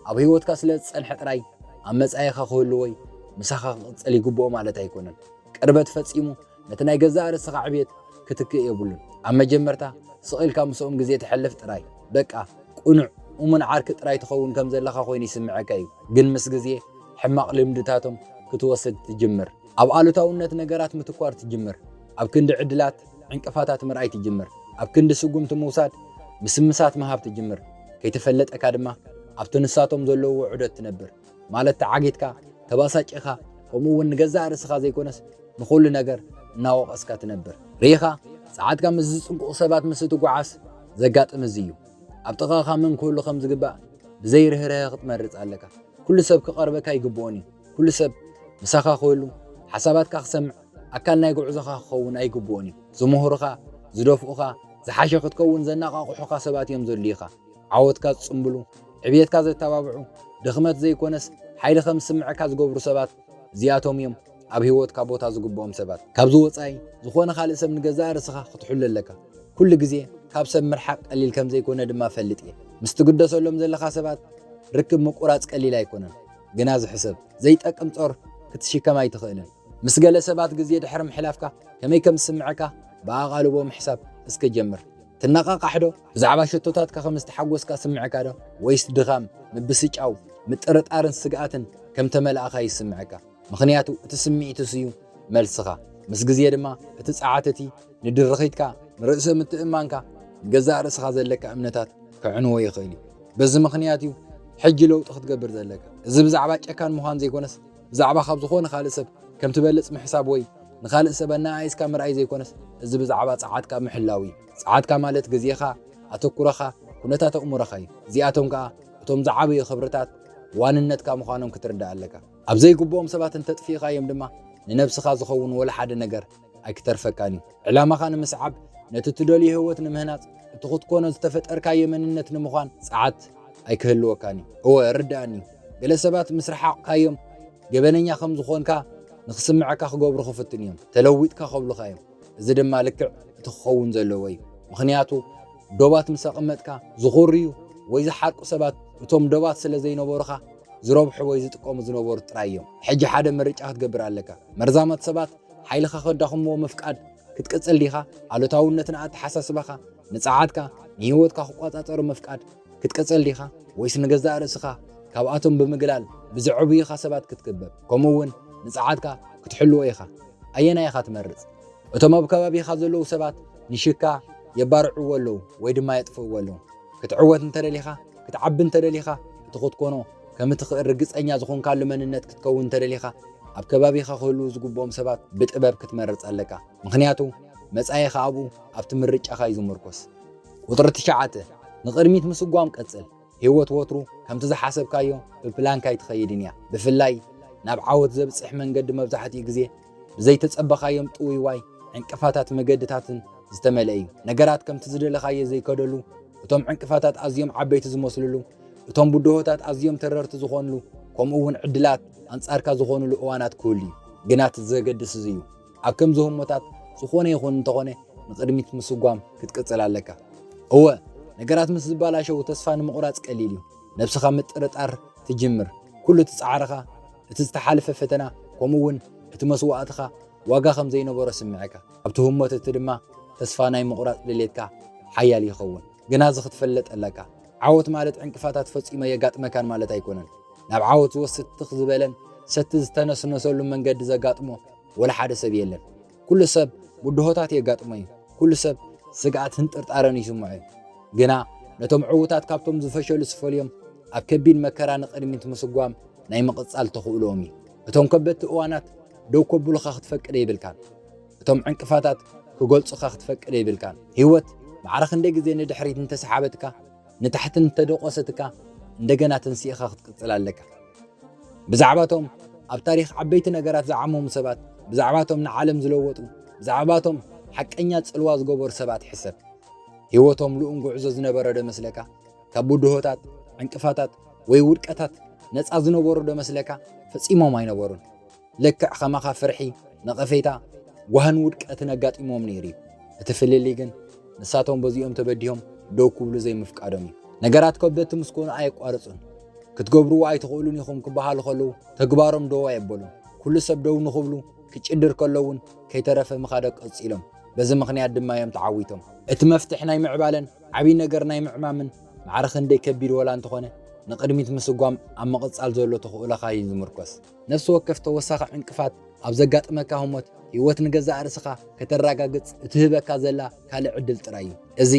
ኣብ ህይወትካ ስለ ዝጸንሐ ጥራይ ኣብ መጻኢኻ ክህሉ ወይ ምሳኻ ክቕጽል ይግብኦ ማለት ኣይኮነን። ቅርበት ፈጺሙ ነቲ ናይ ገዛእ ርእስኻ ዕብየት ክትክእ የብሉን። ኣብ መጀመርታ ስቕ ኢልካ ምስኦም ግዜ ተሕልፍ ጥራይ፣ በቃ ቅኑዕ እሙን ዓርኪ ጥራይ ትኸውን ከም ዘለኻ ኮይኑ ይስምዐካ እዩ። ግን ምስ ግዜ ሕማቕ ልምድታቶም ክትወስድ ትጅምር። ኣብ ኣሉታውነት ነገራት ምትኳር ትጅምር። ኣብ ክንዲ ዕድላት ዕንቅፋታት ምርኣይ ትጅምር። ኣብ ክንዲ ስጉምቲ ምውሳድ ምስምሳት ምሃብ ትጅምር። ከይተፈለጠካ ድማ ኣብቲ ንሳቶም ዘለውዎ ዑደት ትነብር። ማለት ተዓጊትካ፣ ተባሳጭኻ፣ ከምኡ እውን ንገዛእ ርእስኻ ዘይኮነስ ንኹሉ ነገር እናወቐስካ ትነብር። ርኢኻ፣ ጸዓትካ ምስ ዝጽንቅቑ ሰባት ምስ እትጓዓዝ ዘጋጥም እዚ እዩ። ኣብ ጥቓኻ መን ክህሉ ከም ዝግባእ ብዘይ ርህራሄ ክትመርጽ ኣለካ። ኩሉ ሰብ ክቐርበካ ኣይግብኦን እዩ። ኩሉ ሰብ ምሳኻ ክህሉ፣ ሓሳባትካ ክሰምዕ፣ ኣካል ናይ ጉዕዞኻ ክኸውን ኣይግብኦን እዩ። ዝምህሩኻ፣ ዝደፍኡኻ፣ ዝሓሸ ክትከውን ዘነቓቕሑኻ ሰባት እዮም ዘድልዩኻ። ዓወትካ ዝጽምብሉ፣ ዕብየትካ ዘተባብዑ፣ ድኽመት ዘይኮነስ ሓይሊ ከም ዝስምዐካ ዝገብሩ ሰባት እዚኣቶም እዮም ኣብ ህይወትካ ቦታ ዝግብኦም ሰባት። ካብዚ ወጻኢ ዝኾነ ካልእ ሰብ ንገዛእ ርእስኻ ክትሕሉ ኣለካ። ኩሉ ግዜ ካብ ሰብ ምርሓቕ ቀሊል ከም ዘይኮነ ድማ ፈልጥ እየ። ምስ ትግደሰሎም ዘለኻ ሰባት ርክብ ምቁራጽ ቀሊል ኣይኮነን፣ ግና ዝሕሰብ ዘይጠቅም ጾር ክትሽከም ኣይትኽእልን። ምስ ገለ ሰባት ግዜ ድሕሪ ምሕላፍካ ከመይ ከም ዝስምዐካ ብኣቓልቦ ምሕሳብ እስከ ጀምር። ትነቓቓሕ ዶ? ብዛዕባ ሸቶታትካ ከም ዝተሓጎስካ ስምዐካ ዶ? ወይስ ድኻም፣ ምብስጫው፣ ምጥርጣርን ስግኣትን ከም ተመልኣኻ ይስምዐካ? ምኽንያቱ እቲ ስምዒትስ እዩ መልስኻ። ምስ ግዜ ድማ እቲ ጸዓት እቲ ንድርኺትካ፣ ንርእሰ ምትእምማንካ፣ ንገዛእ ርእስኻ ዘለካ እምነታት ከዕንዎ ይኽእል እዩ። በዚ ምኽንያት እዩ ሕጂ ለውጢ ክትገብር ዘለካ። እዚ ብዛዕባ ጨካን ምዃን ዘይኮነስ፣ ብዛዕባ ካብ ዝኾነ ካልእ ሰብ ከም ትበልጽ ምሕሳብ ወይ ንኻልእ ሰብ ኣነኣኢስካ ምርኣይ ዘይኮነስ፣ እዚ ብዛዕባ ጸዓትካ ምሕላው እዩ። ጸዓትካ ማለት ግዜኻ፣ ኣተኩሮኻ፣ ኩነታት ኣእምሮኻ እዩ። እዚኣቶም ከኣ እቶም ዝዓበዩ ክብርታት ዋንነትካ ምዃኖም ክትርዳእ ኣለካ። ኣብ ዘይግብኦም ሰባት እንተጥፊእካዮም ድማ ንነብስኻ ዝኸውን ወላ ሓደ ነገር ኣይክተርፈካን እዩ። ዕላማኻ ንምስዓብ፣ ነቲ እትደልዮ ህይወት ንምህናጽ፣ እቲ ክትኮኖ ዝተፈጠርካዮ መንነት ንምዃን ጸዓት ኣይክህልወካን እዩ። እወ፣ ርድኣኒ እዩ። ገለ ሰባት ምስ ረሓቕካዮም ገበነኛ ከም ዝኾንካ ንኽስምዐካ ክገብሩ ክፍትኑ እዮም። ተለዊጥካ ከብሉኻ እዮም። እዚ ድማ ልክዕ እቲ ክኸውን ዘለዎ እዩ። ምኽንያቱ ዶባት ምስ ኣቐመጥካ ዝኹርዩ ወይ ዝሓርቁ ሰባት እቶም ዶባት ስለ ዘይነበሩኻ ዝረብሑ ወይ ዝጥቀሙ ዝነበሩ ጥራይ እዮም። ሕጂ ሓደ ምርጫ ክትገብር ኣለካ። መርዛማት ሰባት ሓይልኻ ከዳኽምዎ ምፍቃድ ክትቅጽል ዲኻ? ኣሉታውነትን ኣተሓሳስባኻ ንጸዓትካ ንህይወትካ ክቆጻጸሩ ምፍቃድ ክትቅጽል ዲኻ? ወይስ ንገዛእ ርእስኻ ካብኣቶም ብምግላል ብዘዕብዩኻ ሰባት ክትክበብ፣ ከምኡ እውን ንጸዓትካ ክትሕልዎ ኢኻ? ኣየናይ ኢኻ ትመርጽ? እቶም ኣብ ከባቢኻ ዘለዉ ሰባት ንሽካ የባርዕዎ ኣለዉ ወይ ድማ የጥፍእዎ ኣለዉ። ክትዕወት እንተደሊኻ፣ ክትዓቢ እንተደሊኻ፣ እቲ ክትኮኖ ከም እትኽእል ርግጸኛ ዝኾንካሉ መንነት ክትከውን እንተደሊኻ፣ ኣብ ከባቢኻ ክህልዉ ዝግብኦም ሰባት ብጥበብ ክትመርጽ ኣለካ። ምኽንያቱ መጻኢኻ ኣብኡ ኣብቲ ምርጫኻ እዩ ዝምርኮስ። ቁጽሪ ትሽዓተ፣ ንቕድሚት ምስጓም ቀጽል። ህይወት ወትሩ ከምቲ ዝሓሰብካዮ ብፕላንካ ኣይትኸይድን እያ። ብፍላይ ናብ ዓወት ዘብጽሕ መንገዲ መብዛሕትኡ ግዜ ብዘይተጸበኻዮም ጥውይዋይ፣ ዕንቅፋታት፣ መገድታትን ዝተመልአ እዩ። ነገራት ከምቲ ዝደለኻዮ ዘይከደሉ፣ እቶም ዕንቅፋታት ኣዝዮም ዓበይቲ ዝመስሉሉ፣ እቶም ብድሆታት ኣዝዮም ተረርቲ ዝኾኑሉ፣ ከምኡ እውን ዕድላት ኣንጻርካ ዝኾኑሉ እዋናት ክህሉ እዩ። ግና እቲ ዘገድስ እዚ እዩ። ኣብ ከምዚ ህሞታት ዝኾነ ይኹን እንተኾነ ንቕድሚት ምስጓም ክትቅጽል ኣለካ። እወ፣ ነገራት ምስ ዝበላሸዉ ተስፋ ንምቑራጽ ቀሊል እዩ። ነብስኻ ምጥርጣር ትጅምር። ኩሉ እቲ ጻዕርኻ፣ እቲ ዝተሓለፈ ፈተና፣ ከምኡ እውን እቲ መስዋእትኻ ዋጋ ከም ዘይነበሮ ስምዐካ። ኣብቲ ህሞት እቲ ድማ ተስፋ ናይ ምቑራጽ ድሌትካ ሓያል ይኸውን። ግና እዚ ክትፈልጥ ኣለካ። ዓወት ማለት ዕንቅፋታት ፈጺመ የጋጥመካን ማለት ኣይኮነን። ናብ ዓወት ዝወስድ ትኽ ዝበለን ሰቲ ዝተነስነሰሉ መንገዲ ዘጋጥሞ ወላ ሓደ ሰብ የለን። ኩሉ ሰብ ብድሆታት የጋጥሞ እዩ። ኩሉ ሰብ ስግኣትን ጥርጣረን ይስምዖ እዩ። ግና ነቶም ዕዉታት ካብቶም ዝፈሸሉ ዝፈልዮም ኣብ ከቢድ መከራ ንቕድሚት ምስጓም ናይ ምቕጻል ተኽእሎኦም እዩ። እቶም ከበድቲ እዋናት ደው ከብሉኻ ክትፈቅድ የብልካን። እቶም ዕንቅፋታት ክገልጹኻ ክትፈቅድ የብልካን። ህይወት ማዕረ ክንደይ ግዜ ንድሕሪት እንተሰሓበትካ፣ ንታሕቲ እንተደቆሰትካ፣ እንደገና ተንሲእኻ ክትቅጽል ኣለካ። ብዛዕባቶም ኣብ ታሪኽ ዓበይቲ ነገራት ዝዓመሙ ሰባት፣ ብዛዕባቶም ንዓለም ዝለወጡ፣ ብዛዕባቶም ሓቀኛ ጽልዋ ዝገበሩ ሰባት ሕሰብ። ህይወቶም ልኡም ጉዕዞ ዝነበረ ዶ መስለካ? ካብ ብድሆታት፣ ዕንቅፋታት ወይ ውድቀታት ነጻ ዝነበሩ ዶ መስለካ? ፈጺሞም ኣይነበሩን። ልክዕ ከማኻ ፍርሒ፣ ነቐፌታ፣ ጓህን ውድቀትን ኣጋጢሞም ነይሩ እዩ። እቲ ፍልልይ ግን ንሳቶም በዚኦም ተበዲሆም ደው ክብሉ ዘይምፍቃዶም እዩ። ነገራት ከበድቲ ምስ ኮኑ ኣየቋርጹን። ክትገብርዎ ኣይትኽእሉን ኢኹም ክበሃሉ ከለዉ ተግባሮም ደው ኣየበሉን። ኩሉ ሰብ ደው ንኽብሉ ክጭድር ከሎ እውን ከይተረፈ ምኻድ ቀጺሎም። በዚ ምኽንያት ድማ እዮም ተዓዊቶም። እቲ መፍትሕ ናይ ምዕባለን ዓብዪ ነገር ናይ ምዕማምን ማዕረ ክንደይ ከቢድ ወላ እንተኾነ ንቕድሚት ምስጓም ኣብ ምቕጻል ዘሎ ተኽእሎኻ እዩ ዝምርኮስ። ነፍሲ ወከፍ ተወሳኺ ዕንቅፋት ኣብ ዘጋጥመካ ህሞት ህይወት ንገዛእ ርእስኻ ከተረጋግጽ እትህበካ ዘላ ካልእ ዕድል ጥራይ እዩ። እዚ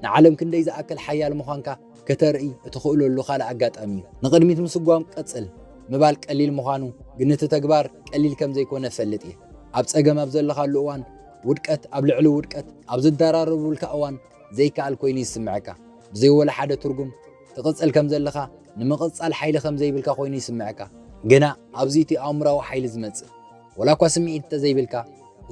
ንዓለም ክንደይ ዝኣክል ሓያል ምዃንካ ከተርኢ እትኽእለሉ ካልእ ኣጋጣሚ እዩ። ንቕድሚት ምስጓም ቀጽል ምባል ቀሊል ምዃኑ ግን እቲ ተግባር ቀሊል ከም ዘይኮነ እፈልጥ እየ። ኣብ ጸገም ኣብ ዘለኻሉ እዋን ውድቀት ኣብ ልዕሊ ውድቀት ኣብ ዝደራረቡልካ እዋን ዘይከኣል ኮይኑ ይስምዐካ። ብዘይ ወላ ሓደ ትርጉም ትቕጽል ከም ዘለኻ ንምቕጻል ሓይሊ ከም ዘይብልካ ኮይኑ ይስምዐካ። ግና ኣብዚ እቲ ኣእምራዊ ሓይሊ ዝመጽእ ወላ እኳ ስምዒት እንተዘይብልካ፣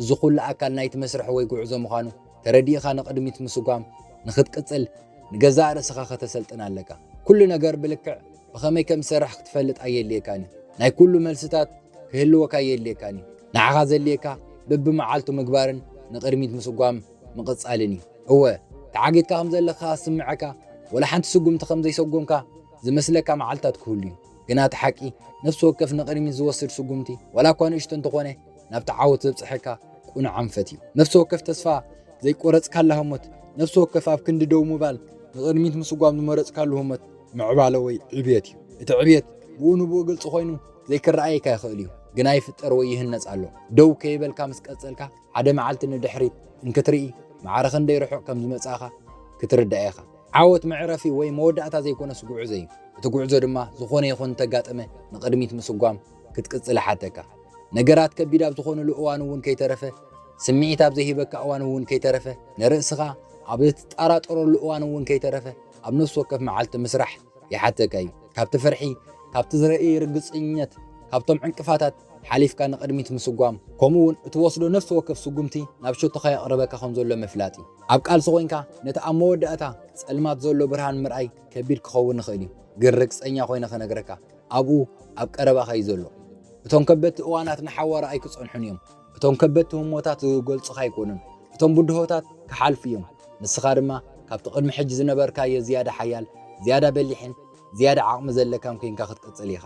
እዚ ኩሉ ኣካል ናይቲ መስርሕ ወይ ጉዕዞ ምዃኑ ተረዲእኻ ንቕድሚት ምስጓም ንኽትቅጽል ንገዛእ ርእስኻ ከተሰልጥን ኣለካ። ኩሉ ነገር ብልክዕ ብኸመይ ከም ዝሰርሕ ክትፈልጥ ኣየድልየካን እዩ። ናይ ኩሉ መልስታት ክህልወካ ኣየድልየካን እዩ። ንዓኻ ዘድልየካ በብመዓልቱ ምግባርን ንቕድሚት ምስጓም ምቕጻልን እዩ። እወ፣ ተዓጊትካ ከም ዘለኻ ዝስምዐካ፣ ወላ ሓንቲ ስጉምቲ ከም ዘይሰጎምካ ዝመስለካ መዓልታት ክህሉ እዩ። ግና እቲ ሓቂ፣ ነፍሲ ወከፍ ንቕድሚት ዝወስድ ስጉምቲ፣ ዋላ እኳ ንእሽቶ እንተኾነ፣ ናብቲ ዓወት ዘብጽሐካ ቅኑዕ ኣንፈት እዩ። ነፍሲ ወከፍ ተስፋ ዘይቆረጽካላ ህሞት፣ ነፍሲ ወከፍ ኣብ ክንዲ ደው ምባል ንቕድሚት ምስጓም ዝመረጽካሉ ህሞት ምዕባለ ወይ ዕብየት እዩ። እቲ ዕብየት ብኡ ንብኡ ግልጺ ኮይኑ ዘይክረኣየካ ይኽእል እዩ፣ ግና ይፍጠር ወይ ይህነጽ ኣሎ። ደው ከይበልካ ምስ ቀጸልካ፣ ሓደ መዓልቲ ንድሕሪት እንክትርኢ ማዕረ ክንደይ ርሑቕ ከም ዝመጻእኻ ክትርዳእ ኢኻ። ዓወት መዕረፊ ወይ መወዳእታ ዘይኮነስ ጉዕዞ እዩ። እቲ ጉዕዞ ድማ ዝኾነ ይኹን እንተጋጠመ ንቕድሚት ምስጓም ክትቅጽል ይሓተካ። ነገራት ከቢድ ኣብ ዝኾኑሉ እዋን እውን ከይተረፈ፣ ስምዒት ኣብ ዘይህበካ እዋን እውን ከይተረፈ፣ ንርእስኻ ኣብ እትጠራጠረሉ እዋን እውን ከይተረፈ፣ ኣብ ነፍሲ ወከፍ መዓልቲ ምስራሕ ይሓተካ እዩ። ካብቲ ፍርሒ፣ ካብቲ ዝረኢ ርግጽነት፣ ካብቶም ዕንቅፋታት ሓሊፍካ ንቕድሚት ምስጓም፣ ከምኡ እውን እትወስዶ ነፍሲ ወከፍ ስጉምቲ ናብ ሸቶኻ የቕርበካ ከም ዘሎ ምፍላጥ እዩ። ኣብ ቃልሲ ኮይንካ ነቲ ኣብ መወዳእታ ጸልማት ዘሎ ብርሃን ምርኣይ ከቢድ ክኸውን ይኽእል እዩ፣ ግን ርግጸኛ ኮይነ ክነግረካ፣ ኣብኡ ኣብ ቀረባኻ እዩ ዘሎ። እቶም ከበድቲ እዋናት ንሓዋሩ ኣይክጸንሑን እዮም። እቶም ከበድቲ ህሞታት ዝገልጹኻ ኣይኮኑን። እቶም ብድሆታት ክሓልፉ እዮም። ንስኻ ድማ ካብቲ ቅድሚ ሕጂ ዝነበርካዮ ዝያዳ ሓያል፣ ዝያዳ በሊሕን ዝያዳ ዓቕሚ ዘለካን ኮይንካ ክትቅጽል ኢኻ።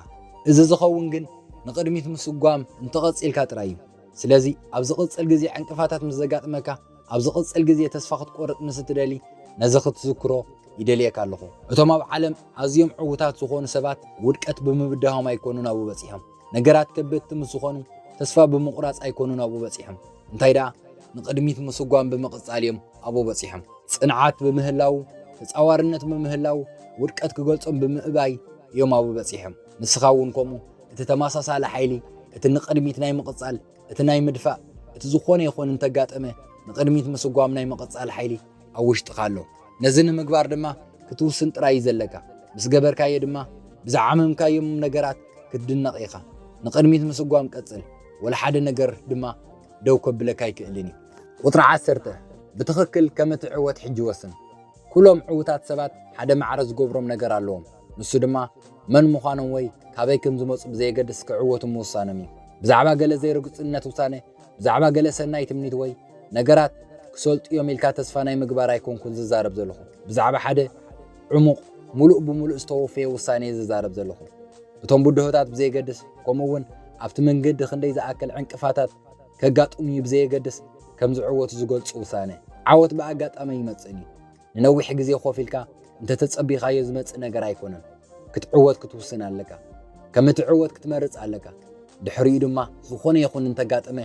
እዚ ዝኸውን ግን ንቕድሚት ምስጓም እንተቐጺልካ ጥራይ እዩ። ስለዚ ኣብ ዝቕጽል ግዜ ዕንቅፋታት ምስ ዘጋጥመካ፣ ኣብ ዝቕጽል ግዜ ተስፋ ክትቆርጽ ምስ እትደሊ፣ ነዚ ክትዝክሮ ይደልየካ ኣለኹ። እቶም ኣብ ዓለም ኣዝዮም ዕዉታት ዝኾኑ ሰባት ውድቀት ብምብዳሆም ኣይኮኑን ኣብኡ በጺሖም። ነገራት ከበድቲ ምስ ዝኾኑ ተስፋ ብምቑራጽ ኣይኮኑን ኣብኡ በጺሖም። እንታይ ደኣ ንቕድሚት ምስጓም ብምቕጻል እዮም ኣብኡ በጺሖም። ጽንዓት ብምህላዉ፣ ተጻዋርነት ብምህላዉ፣ ውድቀት ክገልጾም ብምእባይ እዮም ኣብኡ በጺሖም። ንስኻ እውን ከምኡ እቲ ተመሳሳሊ ሓይሊ፣ እቲ ንቕድሚት ናይ ምቕጻል፣ እቲ ናይ ምድፋእ፣ እቲ ዝኾነ ይኹን እንተጋጠመ ንቕድሚት ምስጓም ናይ ምቕጻል ሓይሊ ኣብ ውሽጥኻ ኣሎ። ነዚ ንምግባር ድማ ክትውስን ጥራይ እዩ ዘለካ። ምስ ገበርካዮ ድማ ብዝዓመምካዮም ነገራት ክትድነቕ ኢኻ። ንቕድሚት ምስጓም ቀጽል። ወላ ሓደ ነገር ድማ ደው ከብለካ ኣይክእልን እዩ። ቁጽሪ ዓሰርተ፣ ብትኽክል ከም እትዕወት ሕጂ ወስን። ኩሎም ዕዉታት ሰባት ሓደ ማዕረ ዝገብሮም ነገር ኣለዎም። ንሱ ድማ መን ምዃኖም ወይ ካበይ ከም ዝመጹ ብዘየገድስ ክዕወቱ ምውሳኖም እዩ። ብዛዕባ ገለ ዘይርግጽነት ውሳነ፣ ብዛዕባ ገለ ሰናይ ትምኒት ወይ ነገራት ክሰልጡ እዮም ኢልካ ተስፋ ናይ ምግባር ኣይኮንኩን ዝዛረብ ዘለኹ። ብዛዕባ ሓደ ዕሙቕ፣ ምሉእ ብምሉእ ዝተወፈየ ውሳነ እየ ዝዛረብ ዘለኹ። እቶም ብድሆታት ብዘየገድስ፣ ከምኡ እውን ኣብቲ መንገዲ ክንደይ ዝኣክል ዕንቅፋታት ከጋጥሙ እዩ ብዘየገድስ፣ ከም ዝዕወቱ ዝገልጹ ውሳነ። ዓወት ብኣጋጣሚ ኣይመጽእን እዩ። ንነዊሕ ግዜ ኮፍ ኢልካ እንተተጸቢኻዮ ዝመጽእ ነገር ኣይኮነን። ክትዕወት ክትውስን ኣለካ። ከም እትዕወት ክትመርጽ ኣለካ። ድሕሪኡ ድማ ዝኾነ ይኹን እንተጋጠመ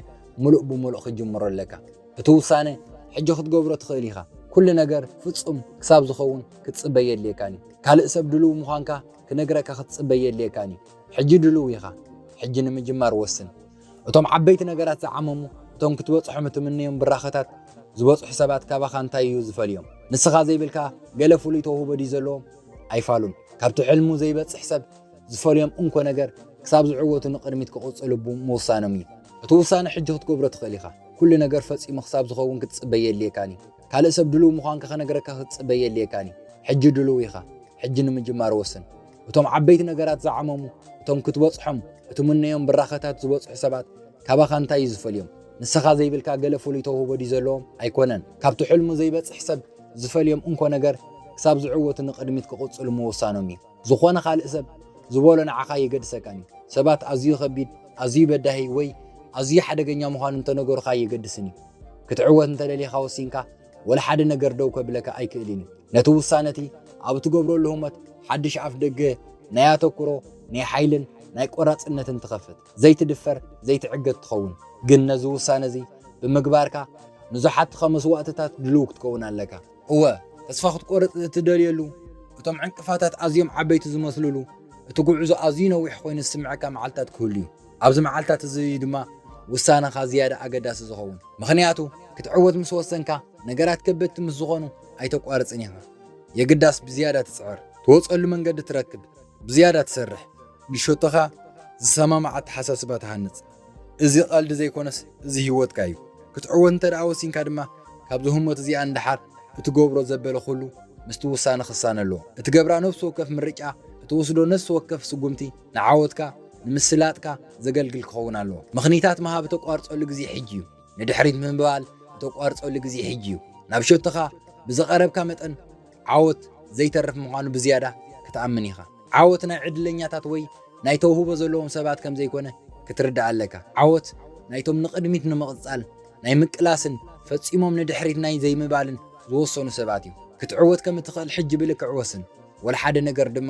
ምሉእ ብምሉእ ክትጅምሮ ኣለካ። እቲ ውሳነ ሕጂ ክትገብሮ ትኽእል ኢኻ። ኩሉ ነገር ፍጹም ክሳብ ዝኸውን ክትጽበ የድልየካን እዩ። ካልእ ሰብ ድሉው ምዃንካ ክነግረካ ክትጽበ የድልየካን እዩ። ሕጂ ድሉው ኢኻ። ሕጂ ንምጅማር ወስን። እቶም ዓበይቲ ነገራት ዝዓመሙ፣ እቶም ክትበጽሖም እትምነዮም ብራኸታት ዝበጽሑ ሰባት ካባኻ እንታይ እዩ ዝፈልዮም? ንስኻ ዘይብልካ ገለ ፍሉይ ተውህቦ ድዩ ዘለዎም? ኣይፋሉን። ካብቲ ሕልሙ ዘይበጽሕ ሰብ ዝፈልዮም እንኮ ነገር ክሳብ ዝዕወቱ ንቕድሚት ክቕጽሉ ቡ-፣ ምውሳኖም እዩ። እቲ ውሳነ ሕጂ ክትገብሮ ትኽእል ኢኻ። ኩሉ ነገር ፈጺሙ ክሳብ ዝኸውን ክትጽበ የድልየካን እዩ። ካልእ ሰብ ድሉው ምዃንካ ክነግረካ ክትጽበ የድልየካን እዩ። ሕጂ ድሉው ኢኻ። ሕጂ ንምጅማር ወስን። እቶም ዓበይቲ ነገራት ዝዓመሙ፣ እቶም ክትበጽሖም እትምነዮም ብራኸታት ዝበጽሑ ሰባት ካባኻ እንታይ እዩ ዝፈልዮም? ንስኻ ዘይብልካ ገለ ፍሉይ ተውህቦ ድዩ ዘለዎም? ኣይኮነን። ካብቲ ሕልሙ ዘይበጽሕ ሰብ ዝፈልዮም እንኮ ነገር ክሳብ ዝዕወቱ ንቕድሚት ክቕጽሉ ምውሳኖም እዩ። ዝኾነ ካልእ ሰብ ዝበሎ ንዓኻ የገድሰካን እዩ። ሰባት ኣዝዩ ከቢድ፣ ኣዝዩ በዳሂ ወይ ኣዝዩ ሓደገኛ ምዃኑ እንተነገሩኻ ኣየገድስን እዩ። ክትዕወት እንተደሊኻ ወሲንካ ወላ ሓደ ነገር ደው ከብለካ ኣይክእልን እዩ። ነቲ ውሳነ እቲ ኣብ እትገብረሉ ህሞት ሓድሽ ኣፍ ደገ ናይ ኣተኩሮ፣ ናይ ሓይልን ናይ ቆራጽነትን ትኸፍት። ዘይትድፈር፣ ዘይትዕገት ትኸውን። ግን ነዚ ውሳነ እዚ ብምግባርካ ንዝሓትኻ መስዋእትታት ድልው ክትከውን ኣለካ። እወ፣ ተስፋ ክትቆርጽ እትደልየሉ፣ እቶም ዕንቅፋታት ኣዝዮም ዓበይቲ ዝመስሉሉ፣ እቲ ጉዕዞ ኣዝዩ ነዊሕ ኮይኑ ዝስምዐካ መዓልታት ክህሉ እዩ። ኣብዚ መዓልታት እዚ እዩ ድማ ውሳነኻ ዝያዳ ኣገዳሲ ዝኸውን። ምኽንያቱ፣ ክትዕወት ምስ ወሰንካ፣ ነገራት ከበድቲ ምስ ዝኾኑ ኣይተቋርጽን ኢኻ። የግዳስ ብዝያዳ ትጽዕር፣ ትወጸሉ መንገዲ ትረክብ፣ ብዝያዳ ትሰርሕ፣ ንሸቶኻ ዝሰማማዕ ኣተሓሳስባ ትሃንጽ። እዚ ቀልዲ ዘይኮነስ፣ እዚ ህይወትካ እዩ። ክትዕወት እንተ ደኣ ወሲንካ ድማ፣ ካብዚ ህሞት እዚኣ ንደሓር እትገብሮ ዘበለ ኩሉ ምስቲ ውሳነ ክሳነ ኣለዎ። እትገብራ ነፍሲ ወከፍ ምርጫ፣ እትወስዶ ነፍሲ ወከፍ ስጉምቲ ንዓወትካ፣ ንምስላጥካ ዘገልግል ክኸውን ኣለዎ። ምኽኒታት ምሃብ እተቋርጸሉ ግዜ ሕጂ እዩ። ንድሕሪት ምባል እተቋርጸሉ ግዜ ሕጂ እዩ። ናብ ሸቶኻ ብዝቐረብካ መጠን ዓወት ዘይተርፍ ምዃኑ ብዝያዳ ክትኣምን ኢኻ። ዓወት ናይ ዕድለኛታት ወይ ናይ ተውህቦ ዘለዎም ሰባት ከም ዘይኮነ ክትርዳእ ኣለካ። ዓወት ናይቶም ንቕድሚት ንምቕጻል ናይ ምቅላስን ፈጺሞም ንድሕሪት ናይ ዘይምባልን ዝወሰኑ ሰባት እዩ። ክትዕወት ከም እትኽእል ሕጂ ብልክዕ ወስን። ወላ ሓደ ነገር ድማ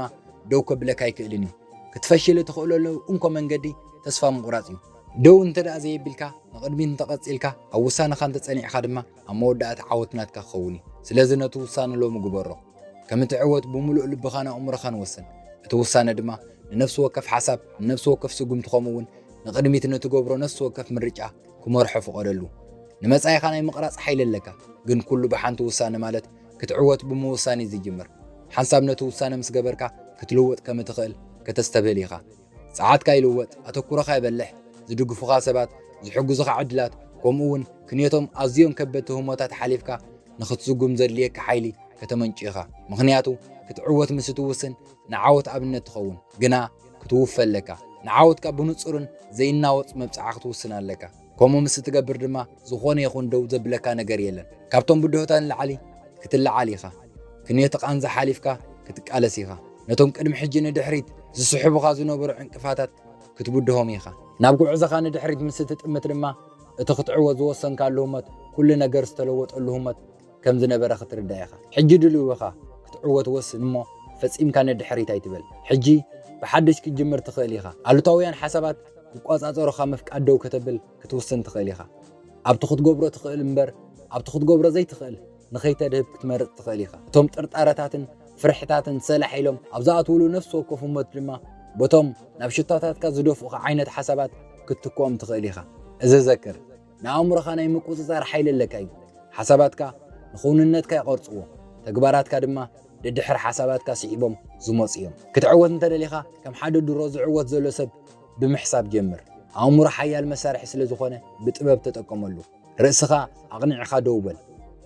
ደው ከብለካ ኣይክእልን እዩ። ክትፈሽል እትኽእለሉ እንኮ መንገዲ ተስፋ ምቑራጽ እዩ። ደው እንተ ደኣ ዘየቢልካ፣ ንቕድሚት እንተቐጺልካ፣ ኣብ ውሳነኻ እንተጸኒዕካ ድማ፣ ኣብ መወዳእታ ዓወት ናትካ ክኸውን እዩ። ስለዚ ነቲ ውሳነ ሎሚ ግበሮ። ከም እትዕወት ብምሉእ ልብኻን ኣእምሮኻን ወስን። እቲ ውሳነ ድማ ንነፍሲ ወከፍ ሓሳብ፣ ንነፍሲ ወከፍ ስጉምቲ፣ ከምኡ እውን ንቕድሚት ንትገብሮ ነፍሲ ወከፍ ምርጫ ክመርሖ ፍቐደሉ። ንመጻኢኻ ናይ ምቕራጽ ሓይሊ ኣለካ፣ ግን ኩሉ ብሓንቲ ውሳነ ማለት ክትዕወት ብምውሳን እዩ ዝጅምር። ሓንሳብ ነቲ ውሳነ ምስ ገበርካ፣ ክትልወጥ ከም እትኽእል ከተስተብህል ኢኻ። ጸዓትካ ይልወጥ፣ ኣተኩሮኻ ይበልሕ፣ ዝድግፉኻ ሰባት፣ ዝሕግዙኻ ዕድላት፣ ከምኡ እውን ክንዮቶም ኣዝዮም ከበድቲ ህሞታት ሓሊፍካ ንኽትስጉም ዘድልየካ ሓይሊ ከተመንጩ ኢኻ። ምኽንያቱ፣ ክትዕወት ምስ እትውስን፣ ንዓወት ኣብነት ትኸውን። ግና ክትውፈ ኣለካ። ንዓወትካ ብንጹርን ዘይናወጽ መብጽዓ ክትውስን ኣለካ። ከምኡ ምስ እትገብር ድማ፣ ዝኾነ ይኹን ደው ዘብለካ ነገር የለን። ካብቶም ብድሆታት ንላዕሊ ክትለዓል ኢኻ። ክንዮቲ ቃንዛ ሓሊፍካ ክትቃለስ ኢኻ። ነቶም ቅድሚ ሕጂ ንድሕሪት ዝስሕቡኻ ዝነበሩ ዕንቅፋታት ክትብድሆም ኢኻ። ናብ ጉዕዞኻ ንድሕሪት ምስ እትጥምት ድማ፣ እቲ ክትዕወት ዝወሰንካሉ ህሞት፣ ኩሉ ነገር ዝተለወጠሉ ህሞት ከም ዝነበረ ክትርዳእ ኢኻ። ሕጂ ድሉው ኢኻ ክትዕወት ወስን እሞ፣ ፈጺምካ ንድሕሪት ኣይትበል። ሕጂ ብሓድሽ ክትጅምር ትኽእል ኢኻ። ኣሉታውያን ሓሳባት ክቆጻጸሩኻ ምፍቃድ ደው ከተብል ክትውስን ትኽእል ኢኻ። ኣብቲ ክትገብሮ ትኽእል እምበር፣ ኣብቲ ክትገብሮ ዘይትኽእል ንኸይተድህብ ክትመርጽ ትኽእል ኢኻ። እቶም ጥርጣረታትን ፍርሕታትን ሰላሕ ኢሎም ኣብ ዝኣትውሉ ነፍሲ ወከፍ ህሞት ድማ፣ በቶም ናብ ሽቶታትካ ዝደፍኡኻ ዓይነት ሓሳባት ክትትክኦም ትኽእል ኢኻ። እዚ ዘክር፣ ንኣእምሮኻ ናይ ምቁጽጻር ሓይሊ ኣለካ እዩ። ሓሳባትካ ንኽውንነትካ ይቐርጽዎ፣ ተግባራትካ ድማ ደድሕሪ ሓሳባትካ ስዒቦም ዝመጹ እዮም። ክትዕወት እንተ ደሊኻ፣ ከም ሓደ ድሮ ዝዕወት ዘሎ ሰብ ብምሕሳብ ጀምር። ኣእምሮ ሓያል መሳርሒ ስለ ዝኾነ፣ ብጥበብ ተጠቀመሉ። ርእስኻ ኣቕኒዕኻ ደው በል።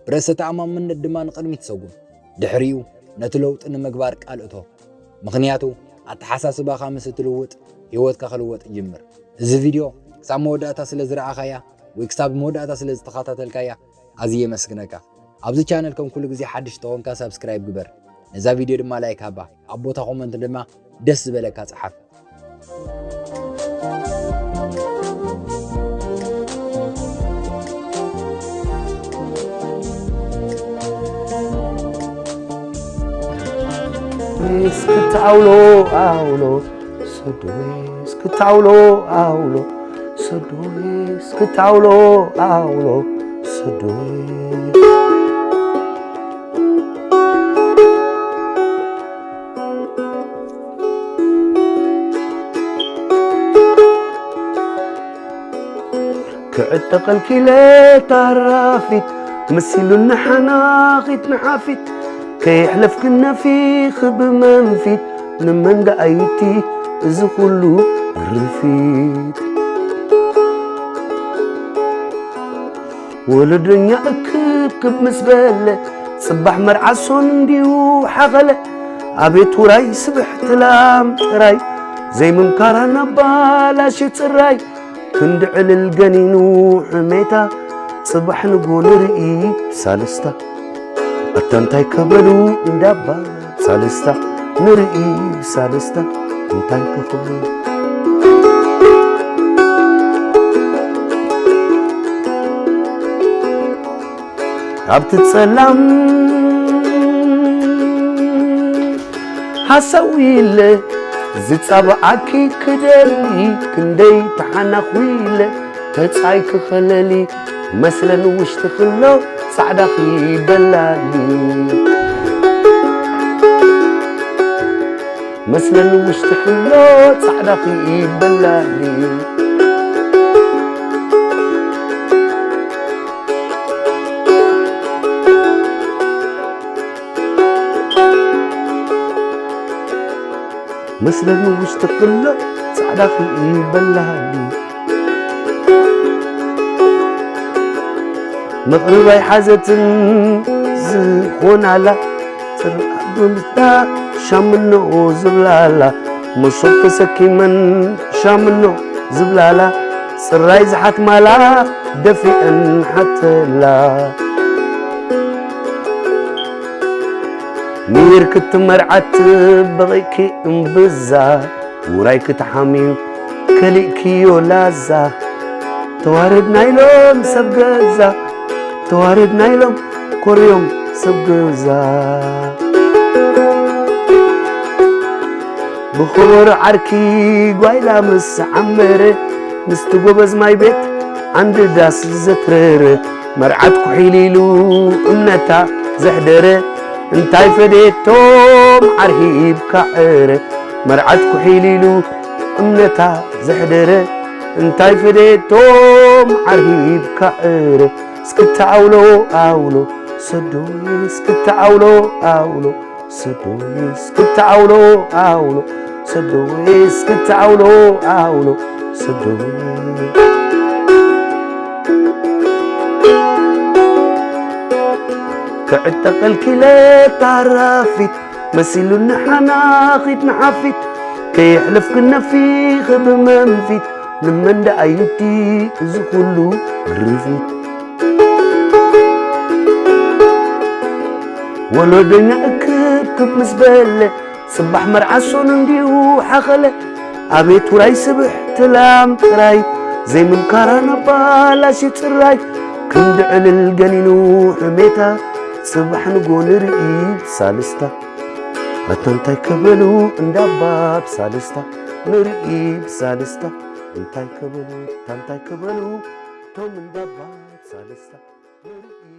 ብርእሰ ተኣማምነት ድማ ንቕድሚት ሰጉም። ድሕሪኡ ነቲ ለውጢ ንምግባር ቃል እቶ። ምኽንያቱ ኣተሓሳስባኻ ምስ እትልውጥ፣ ህይወትካ ክልወጥ ይጅምር። እዚ ቪድዮ ክሳብ መወዳእታ ስለ ዝረኣኻያ ወይ ክሳብ መወዳእታ ስለ ዝተኸታተልካያ ኣዝየ የመስግነካ። ኣብዚ ቻነል ከም ኩሉ ግዜ ሓድሽ ተኾንካ ሳብስክራይብ ግበር። ነዛ ቪድዮ ድማ ላይክ ሃባ። ኣብ ቦታ ኮመንት ድማ ደስ ዝበለካ ጸሓፍ። እስክታውሎ ኣውሎ ሰዶይ እስክታውሎ ኣውሎ ሰዶይ እስክታውሎ ኣውሎ ሰዶይ ክዕጠቐልኪ ኢለ ታራፊት መሲሉኒ ሓናኺት ንሓፊት ከየሕለፍክን ነፊኺ ብመንፊት ንመን ደኣዩቲ እዚ ኩሉ ግርፊት ወለዶኛ እክብክብ ምስ በለ ጽባሕ መርዓሶን እንዲዩ ሓኸለ ኣቤት ውራይ ስብሕቲ ላም ጥራይ ዘይምምካራ ናባላሽ ጽራይ ክንዲ ዕልል ገኒኑ ሕሜታ ጽባሕ ንጎ ንርኢ ሳልስታ ኣታ እንታይ ከበሉ እንዳባ ሳልስታ ንርኢ ሳልስታ እንታይ ከኽብሉ ኣብቲ ጸላም ሃሳዊ ኢለ ዝጻብዓኪ ክደሊ ክንደይ ተሓናኹ ኢለ ተጻይ ክኸለሊ መስለን ውሽጢ ክሎ ጻዕዳኺ በላሊ መስለን ውሽጢ ክሎ ጻዕዳኺ በላሊ መስለኒ ውሽጢ ክሎ ጻዕዳ ክኢበላኒ መቕርብ ኣይሓዘትን ዝኾናላ ጽርዓት ብምስዳ ሻምኖ ዝብላላ መሶብ ተሰኪመን ሻምኖ ዝብላላ ጽራይ ዝሓትማላ ደፊአን ሓተላ ሚር ክትመርዓት በቒእኪ እምብዛ ውራይ ክትሓምዩ ከሊእክዮ ላዛ ተዋረድና ኢሎም ሰብ ገዛ ተዋረድና ኢሎም ኮርዮም ሰብ ገዛ ብኽቡር ዓርኪ ጓይላ ምስ ዓመረ ምስቲ ጎበዝ ማይ ቤት ዓንዲ ዳስ ዘትረረ መርዓት ኩሒል ኢሉ እምነታ ዘሕደረ እንታይ ፈዴቶም ዓርሂብካ ዕረ መርዓት ኩሒል ኢሉ እምነታ ዘሕደረ እንታይ ፈዴቶም ዓርሂብካ ዕረ እስክታ ኣውሎ ኣውሎ ሰዶይ እስክታ ኣውሎ ኣውሎ ሰዶይ እስክታ ኣውሎ ኣውሎ ሰዶይ እስክታ ኣውሎ ኣውሎ ሰዶይ ክዕጠቐልኪ ኢለ ታራፊት መሲሉኒ ሓናኺት ንሓፊት ከየሕለፍኪ ነፊኺ ብመንፊት ንመን ደኣ እዩ እቲ እዚ ኩሉ ግርፊት ወለዶኛ እክብክብ ምስ በለ ጽባሕ መርዓ ሶኑ እንዲዩ ሓኸለ ኣቤት ውራይ ስብሕቲ ላም ጥራይ ዘይምምካራ ናባላሽ ጽራይ ክንዲ ዕልል ገኒኑ ሕሜታ ጽባሕ ንጎ ንርኢ ሳልስታ ኣታ እንታይ ከበሉ እንዳባ ብሳልስታ ንርኢ ብሳልስታ እንታይ ከበሉ ኣታ እንታይ ከበሉ ቶም እንዳባ ብሳልስታ ንርኢ